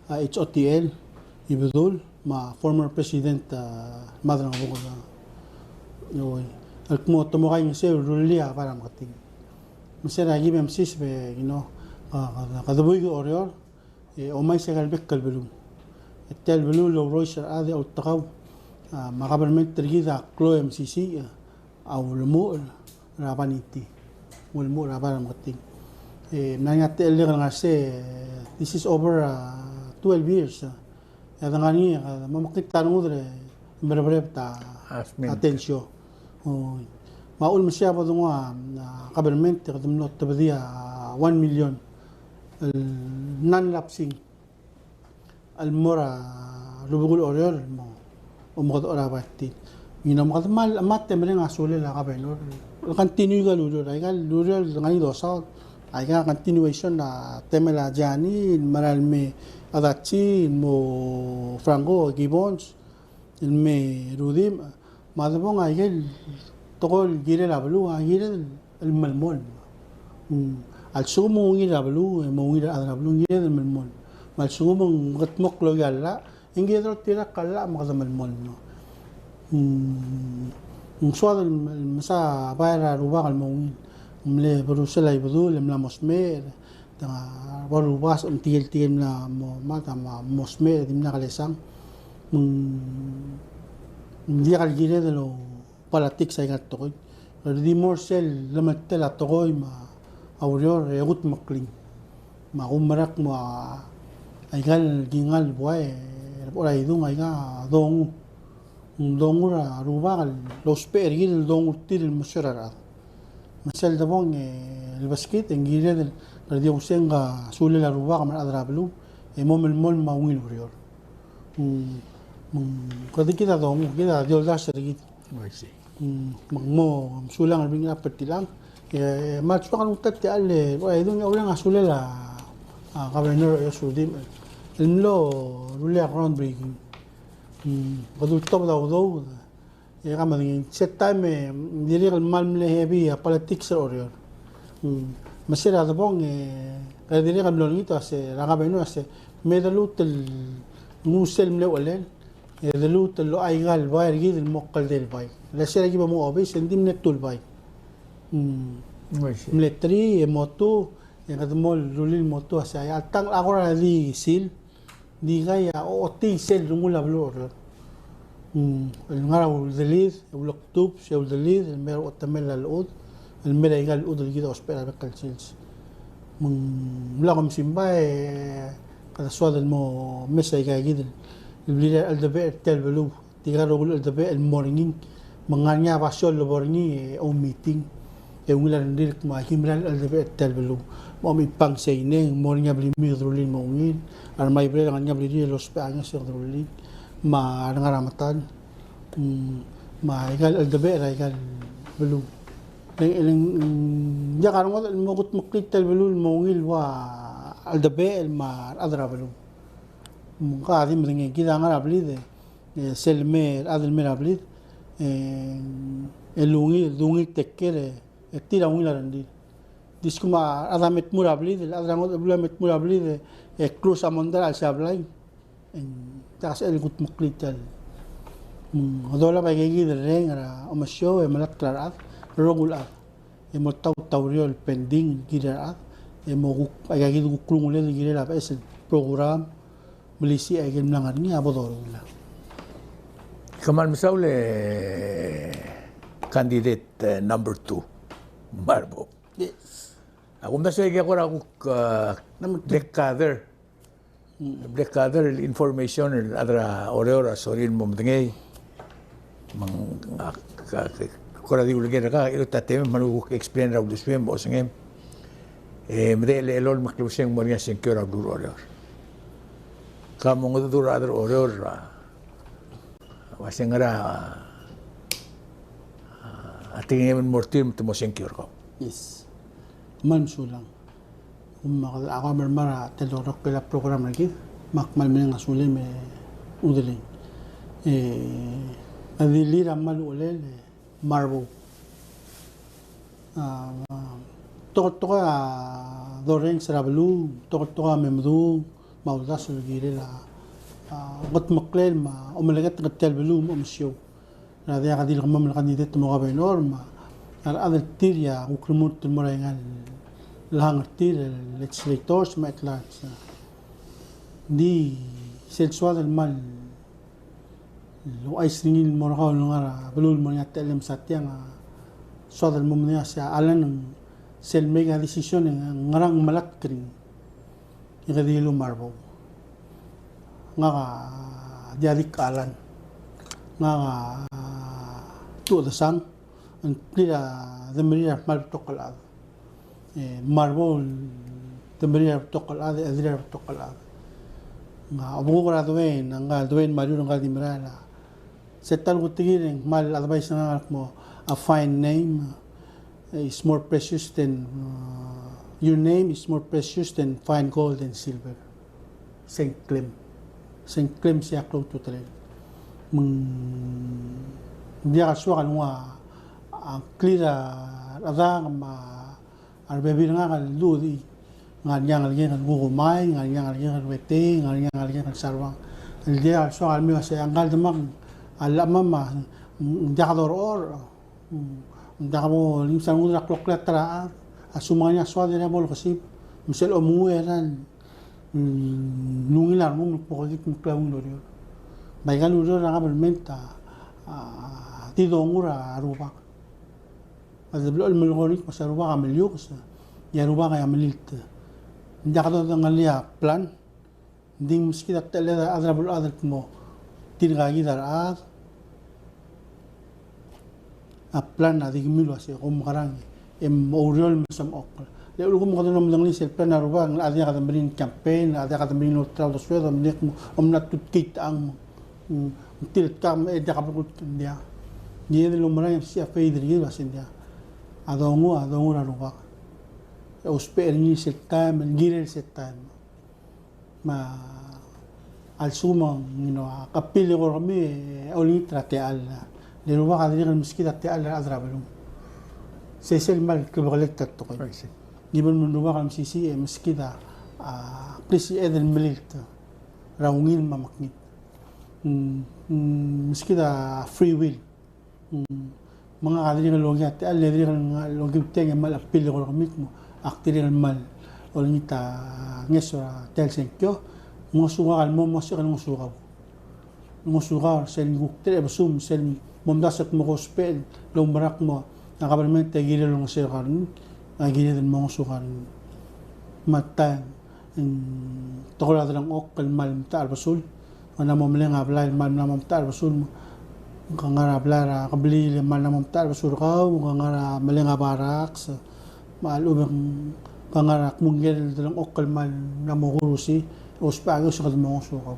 a, H O T L, Ibedul, me a former president, a, Madrangobuked, a, el kmo te mo kaingeseu el rullii a bai er a Meketii. Me se er a ki me msiseb e, you know, a, a, kede buik er Oreor, e omais aika el bek el beluu. E tia el beluu el ourois er a chad e a ultekau, a, me a government er kid a klou e mesisiich, a, a ulemuchel er a vanity, ulemuchel er a bai er a Meketii. E, ng mla er ngii a techellek el ngar er sei, this is over, a, twelve years, a. E a dengar er ngii, a, me mekngit a rengud e mereberebet a, a tensio. O, me a uchul me sei a bo denguu a, a, government e kede mlo tebedii a one million el non-lapsing el mo er a rubekul Oreor el mo omekedechor a bai er tir. Ngii a mo kede kmal chemat e mereng a sulel a governor el continue aika el ureor, aika el ureor el ngar er ngii a dosaod, aika continuation er a temel a Gianni, el merael mei a Adachi, el mo Franco Gibbons, el mei Rudimch, me a debong aike el tekoi el kirel a beluu a kired el melemolem. Mm, a lsekum ng ungil er a beluu, e mo ungil a rechad er a beluu, ng kired el melemolem. Me a lsekum ng kede mo klou a llach, e ng kired el oltirakl a llach me kede melemolem. Mm, ng soad el mesa bai er a Rubak el mo ungil. Ng mle berrusel a Ibedul, e mla mo smecher, te ngar er a Rubak, me tirke el, tirke el mla mo, me te mo smecher, e dimlak lesang. Me ng, me ng diak el kired el politics aika el tekoi. Ng di mo er sel lemeltel a tekoi me a ureor e kudmeklii. Me a kumerang me a, aika el kingall el buai, e bo er a idung aika a dongu. Ng dongu er a Rubak el ousbech er kid el dongu er tir el mesiou er a rechad. Me sel debong e lebeskid e ng kired el, kede di ousengk a sulel a Rubak me a rechad er a beluu, e mo melemolem me a ungil ureor. Mm, me ng, kede kid a dongu, kid a di oldasu er kid. I see. Mm, me ng mo mesulang er a bring up er tiang. E, me a soak el nguu tia el, e, bo er a idung e oureng a sulel a, a, Governor Rudimch el mlo rullii a groundbreaking. Mm, kede ultobed a udoud. E kemam a medengei, se taem e, dirrek el kmal mle heavy a politics er Oreor. Mm, me se er a debong e, kede dirrek el mlo olengit a se, er a governor a se, me de lmuut el nguu sel mle uchelel, e de lmuut el locha aika el bai er kid el mo kldei el bai. Le se er a ki bo mo obis, e ng di mle two el bai. Mm. Mle three, e mo two, e kede mo rullii el mo two a se, a tang a kora di seal, di aika a ochotii sel rengul a beluu er Oreor. Mm, el ngar er a uldelid, e ulekdubs, e uldelid, el mei er a otemel a llechud, el mei er aika el llechud el kid a ousbech er a bek el sils. Me ng mla kom simbai, e kede soad el mo mes aika kid el, el blirir a cheldebechel er tia el beluu. Tirka el rokui el cheldebechel el mo er ngii, me ng ngar er ngii a basio el lebo er ngii e oumeeting. E ungil a rengrir el kmo aki merael el cheldebechel er tia el beluu. Me a omechipang sei, ng mo er ngii a blimii e kede rullii el mo ungil. A remaibrer a ngar er ngii a blirir el ousbech a ngeso e kede rullii. Me a rengar er a metal. Mm, me aika el cheldebechel er aika el beluu. E le ng, e le ng, mm, diak a rengodech el mo kudmeklii tia el beluu el mo ungil el ua cheldebechel me a rechad er a beluu. Me ng ka di medengei, kid a ngar er a blid, e sel mei, rechad el mei er a blid, e, e ungil, dungil take care, e tir a ungil a rengrir. Di lsekum a rechad a me tmuu er a blid, el chad er a ngodech el beluu a me tmuu er a blid, e, e klou a mondai er a chelsel a blai. E ng diak a sebechel el kudmeklii tia el. Mm, dolab aika kid el reng er a omesiou e melatk er a rechad, rokui el chad. E mo tau, tau er eou el pending el kirir a rechad, e mo kuk, aika kid el kuk klunguled el kirel a beches el program, melisiich aike el mla ngar er ngii a bo doruul. Kmal mesaul e candidate, eh, number two, Marbou. Yes. A kumdasu e aike a kora kuk, eh, number two. Black gather. Mm. Black gather el information el chad er a Oreor a sorir el mo medengei. Me ng, a, ka, ka, kora di uleker er kau, e a ta temem me ng kuk explain er a uldesuem, osengem. E, medechel el elolem el klebesei el mo er ngii a sengkio er a beluu er Oreor. Ka mongedecheduch er a rechad er Oreor, a, ua se ngera, a, a tekingem el mo er tir me te mo sengkio er kau. Yes. Kmal mesulang. Kuk me ak, ak mermang er a telorokl er a program er kid, me ak kmal mereng a sulem e Udeleng. E, a dilu er a kmal uchelel, e, Marbou. A, tekoi, tekoi a dorrenges er a beluu, tekoi, tekoi a me meduch, me a uldasu el kirel a, a, kudmeklel me a omeleketk er tia el beluu me a omesiou. Er a diak di le kemam el candidate el mo governor me a rechad er tir a kuk remurt el mo er a ingal el hang er tir el legislators me a at large. Ng di sel soad el kmal ouchais er ngii el mo er kau el ngar er a beluu el mo er ngii a techellem, se tiang a soad el mo medengei a se a Alan, sel make a decision e ng ngerang melatk er ngii. E ke dilu Marbou. Ngak a Diadik Alan. Ngak a Tuodesang. Ng clear a demerir a kmal betok el chad. E, Marbou, demerir a betok el chad, e chederir a betok el chad. Ngak a obekuk er a Dwayne, ngak a Dwayne Mariur, ngak a di merael a se ta el kutekir e ng kmal advice er ngak el kmo, a fine name is more precious than, uh, your name is more precious than fine gold and silver. Sengklem. Sengklem sei a klou a ultutelel. Me ng diak el soak el nguu a ngklir a rechedang me a a rebebil er ngak el dudii, ngar er ngii a ngelekek el kukumai, ngar er ngii a ngelekek el uetei, ngar er ngii a ngelekek el saruang. El diak el soak el mei el uasei a ngkal demak a llechemam a ng diak dorechorech. Ng diak bo lengit a rengud er a kloklel a ta er a chad, a lsekum ngar er ngii a soad er a bo lekesib, me sel omenguiu er a, mm, lungil a rengum el kmo kede di meklou a ungil el ureor. Me aika el ureor er a government a, a di dongu er a rubak. A di blechoel el melekoi er ngii el kmo se a rubak a meliukes, e a rubak a melilt. Ng diak dodengelii a plan, ng di meskid a techelled a rechad er a beluulechad el kmo tirka kid a rechad, a plan a di kemiu el uasei kom mekerang e mo oureor el mesmechokl. Le ulekum kede mlo medengelii sel plan a rubak, ng locha diak kede meringel el campaign, locha diak kede meringel el olterau el uldesued, me ng kmo, mla tutkeit a chang me ng, mm, ng tilkak me e diak a belkul, ng diak. Ng di el oumerang e msisii a faith er kid el uasei ng diak. A dongu, a dongu er a rubak. E ousbech er ngii sel taem, el kirel sel taem. Me a lsekum ng, you know, a kapil e kora kemiu e olengit er a techall. Le rubak a dirrek el meskid a techall er a rechad er a beluu. Se sel kmal klebekelel a tekoi. I see. Ng di bo el rubak a mesisiich e meskid a, a, klisichel el melilt er a ungil me a mekngit. Mm, mm, meskid a free will. Mm, me ngak a dirrek el okiu a techall, le dirrek el okiu tiang e kmal kapil e kora kemiu el kmo ak dirrek el kmal olengit a ngeso er a tia el sengkio, ngosukau el mo, mo sebechek el ngosukau. Ngosukau er sel kuk terebesum, sel momdasu el kmo ke ousbech el oumerang el kmo a government a kirel el olengeseu er kau er ngii, a kired el mo ngosukau er ngii. Me a taem, ng tekoi er a delengchokl el kmal metacherbesul, ng mla mo meleng a blai el kmal mla mo metacherbesul, me ke ngar er a blai er a kebliil e kmal mla mo metacherbesul er kau, ke ngar er a meleng a barracks, me a lechub e ke ngar er a kmo ngike el delengchokl el kmal mla mo kurusi, ousbech a kiu e kede mo ngosukau.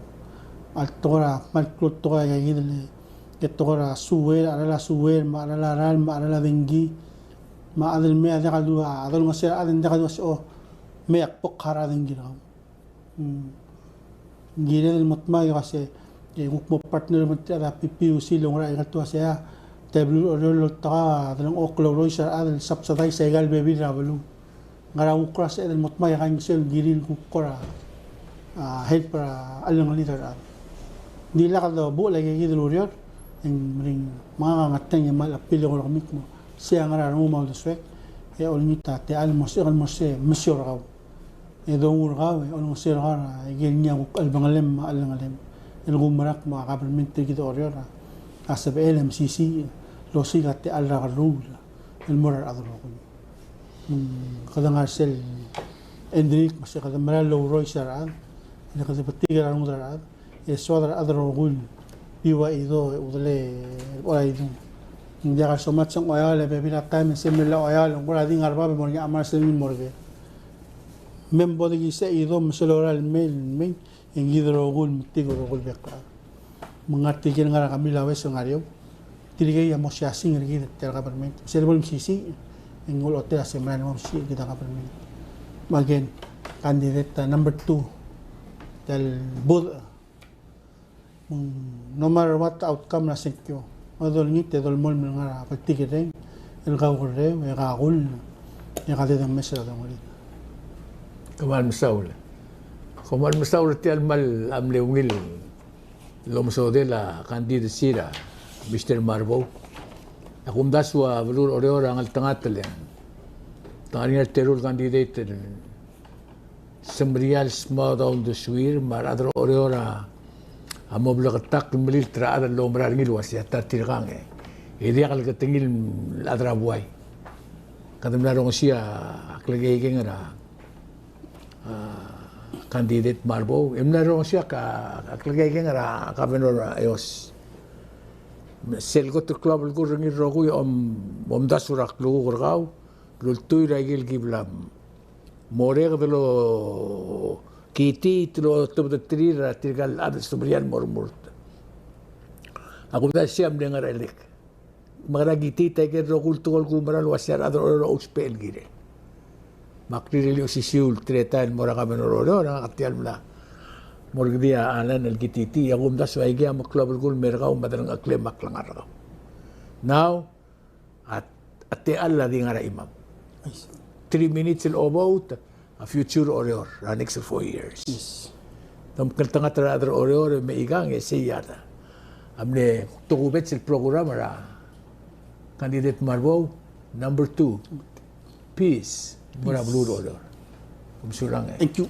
A tekoi er a kmal klou el tekoi a ikakid el Ke tekoi er a sewer, a cheral a sewer, me a cheral a ralm, me a cheral a dengki, me a chad el mei a diak a dua, a dolengeseu er a chad e ng diak a dua se, o, mei e ak bo kuk cheral a dengki er kau. Mm. Ng kired el mo dmak el uase, e kuk mo partner me tia a P P U C el oungerachel el kmo uase a, te beluu er a Oreor el oltak a delengchokl el ourois er a rechad el subsidize a ikal bebil er a beluu. Ngera kuk kora sebeched el mo dmak e kaingeseu el kirir el kuk kora, a, help er a cheldengelid er a rechad. Ng di lak dobuchel aike kid el ureor, e ng meringel, me ngak a ngatang e kmal appeal er kemiu el kmo, sei a ngar er a rengum a uldesuek, e olengit a techall el mo sebechek el mo se mesiou er kau. E dongu er kau, e olengeseu er kau er a ikel ngii a kuk chelbengelem me a cheldengelem el kumerang me a government er kid er a Oreor a sebechel e mesisiich el osiik a techall er a kerruul el mo er a rechad el rokui. Mm, kede ngar sel Enric, me se kede mera el ourois er a rechad, e kede betik er a rengud er a rechad, e soad er a rechad el rokui el B Y Ido, e udel el bo er a Ido. Ng diak a somatch e ng oeaol e bebil a taem e se mle oeaol, ng kora di ngar er bab e mo er ngii a chemar sel mo er ker. Me bo dekisech Ido me sel lorael el mei, el mei, e ng kid el rokui el metik el rokui el bek el chad. Me ng ngar tirke el ngar er a Kamilaues el ngar er eou. Tirkei a mo siasing er kid er tia el government. Sel bo el mesisiich, e ng ulechotel a se mera el mo mesisiich er kid a government. Me again, candidate, a, number two, tia el budech. Me ng no matter what outcome er a sengkio, e dolengit e dolemolem el ngar er a bltikerreng el kaukerreu e kakull e kadedengmes er a dongelid. Kmal mesaul. Kmal mesaul er tia el kmal mle ungil el omesodel a candidacy er a Mister Marbou. A kumdasu a beluu er a Oreor a ngeltengat el, te ngar er ngii a teru el candidate el semeriar el smodau a uldesuir, me a rechad er a Oreor a mo bleketakl el melilt er a chad el oumera er ngii el uasei a ta er tirkang e, e diak el ketengel el chad er a buai. Kede mla rongesii a klekeikeng er a, a, candidate Marbou, e mla rongesii a ka, a klekeikeng er a governor Eyos. Sel kot el klou a belkul er ngii el rokui a om, omdasu er a klukuk er kau, el ultuil er a ikel kiblam. Mo er a kede lo kitiit el otebedterir er tirka el chad el semeriar el mo remurt. A kumdasu a mle ngar er a elek. Me kede kitiit a ikel rokui el tekoi el kumerang el uasei a rechad er a Oreor a ousbech el kirel. Me ak rirellii a osisiu el teletael el mo er a governor er a Oreor, a ngak a tia el mla mo er kid a Alan el kitiitii, a kumdasu a ikei a meklou a belkul el mer kau me a delengcheklem a klengar er kau. Now, a, a techall a di ngar er a chimam. Three minutes el obout a future er a Oreor er a next four years. Yes. Te mkngeltengat er a rechad er a Oreor me ikang e sei a ta. A mle tokubets el program er a candidate Marbou, number two, peace, mo er a beluu er a Oreor. Kom mesulang e. Thank you.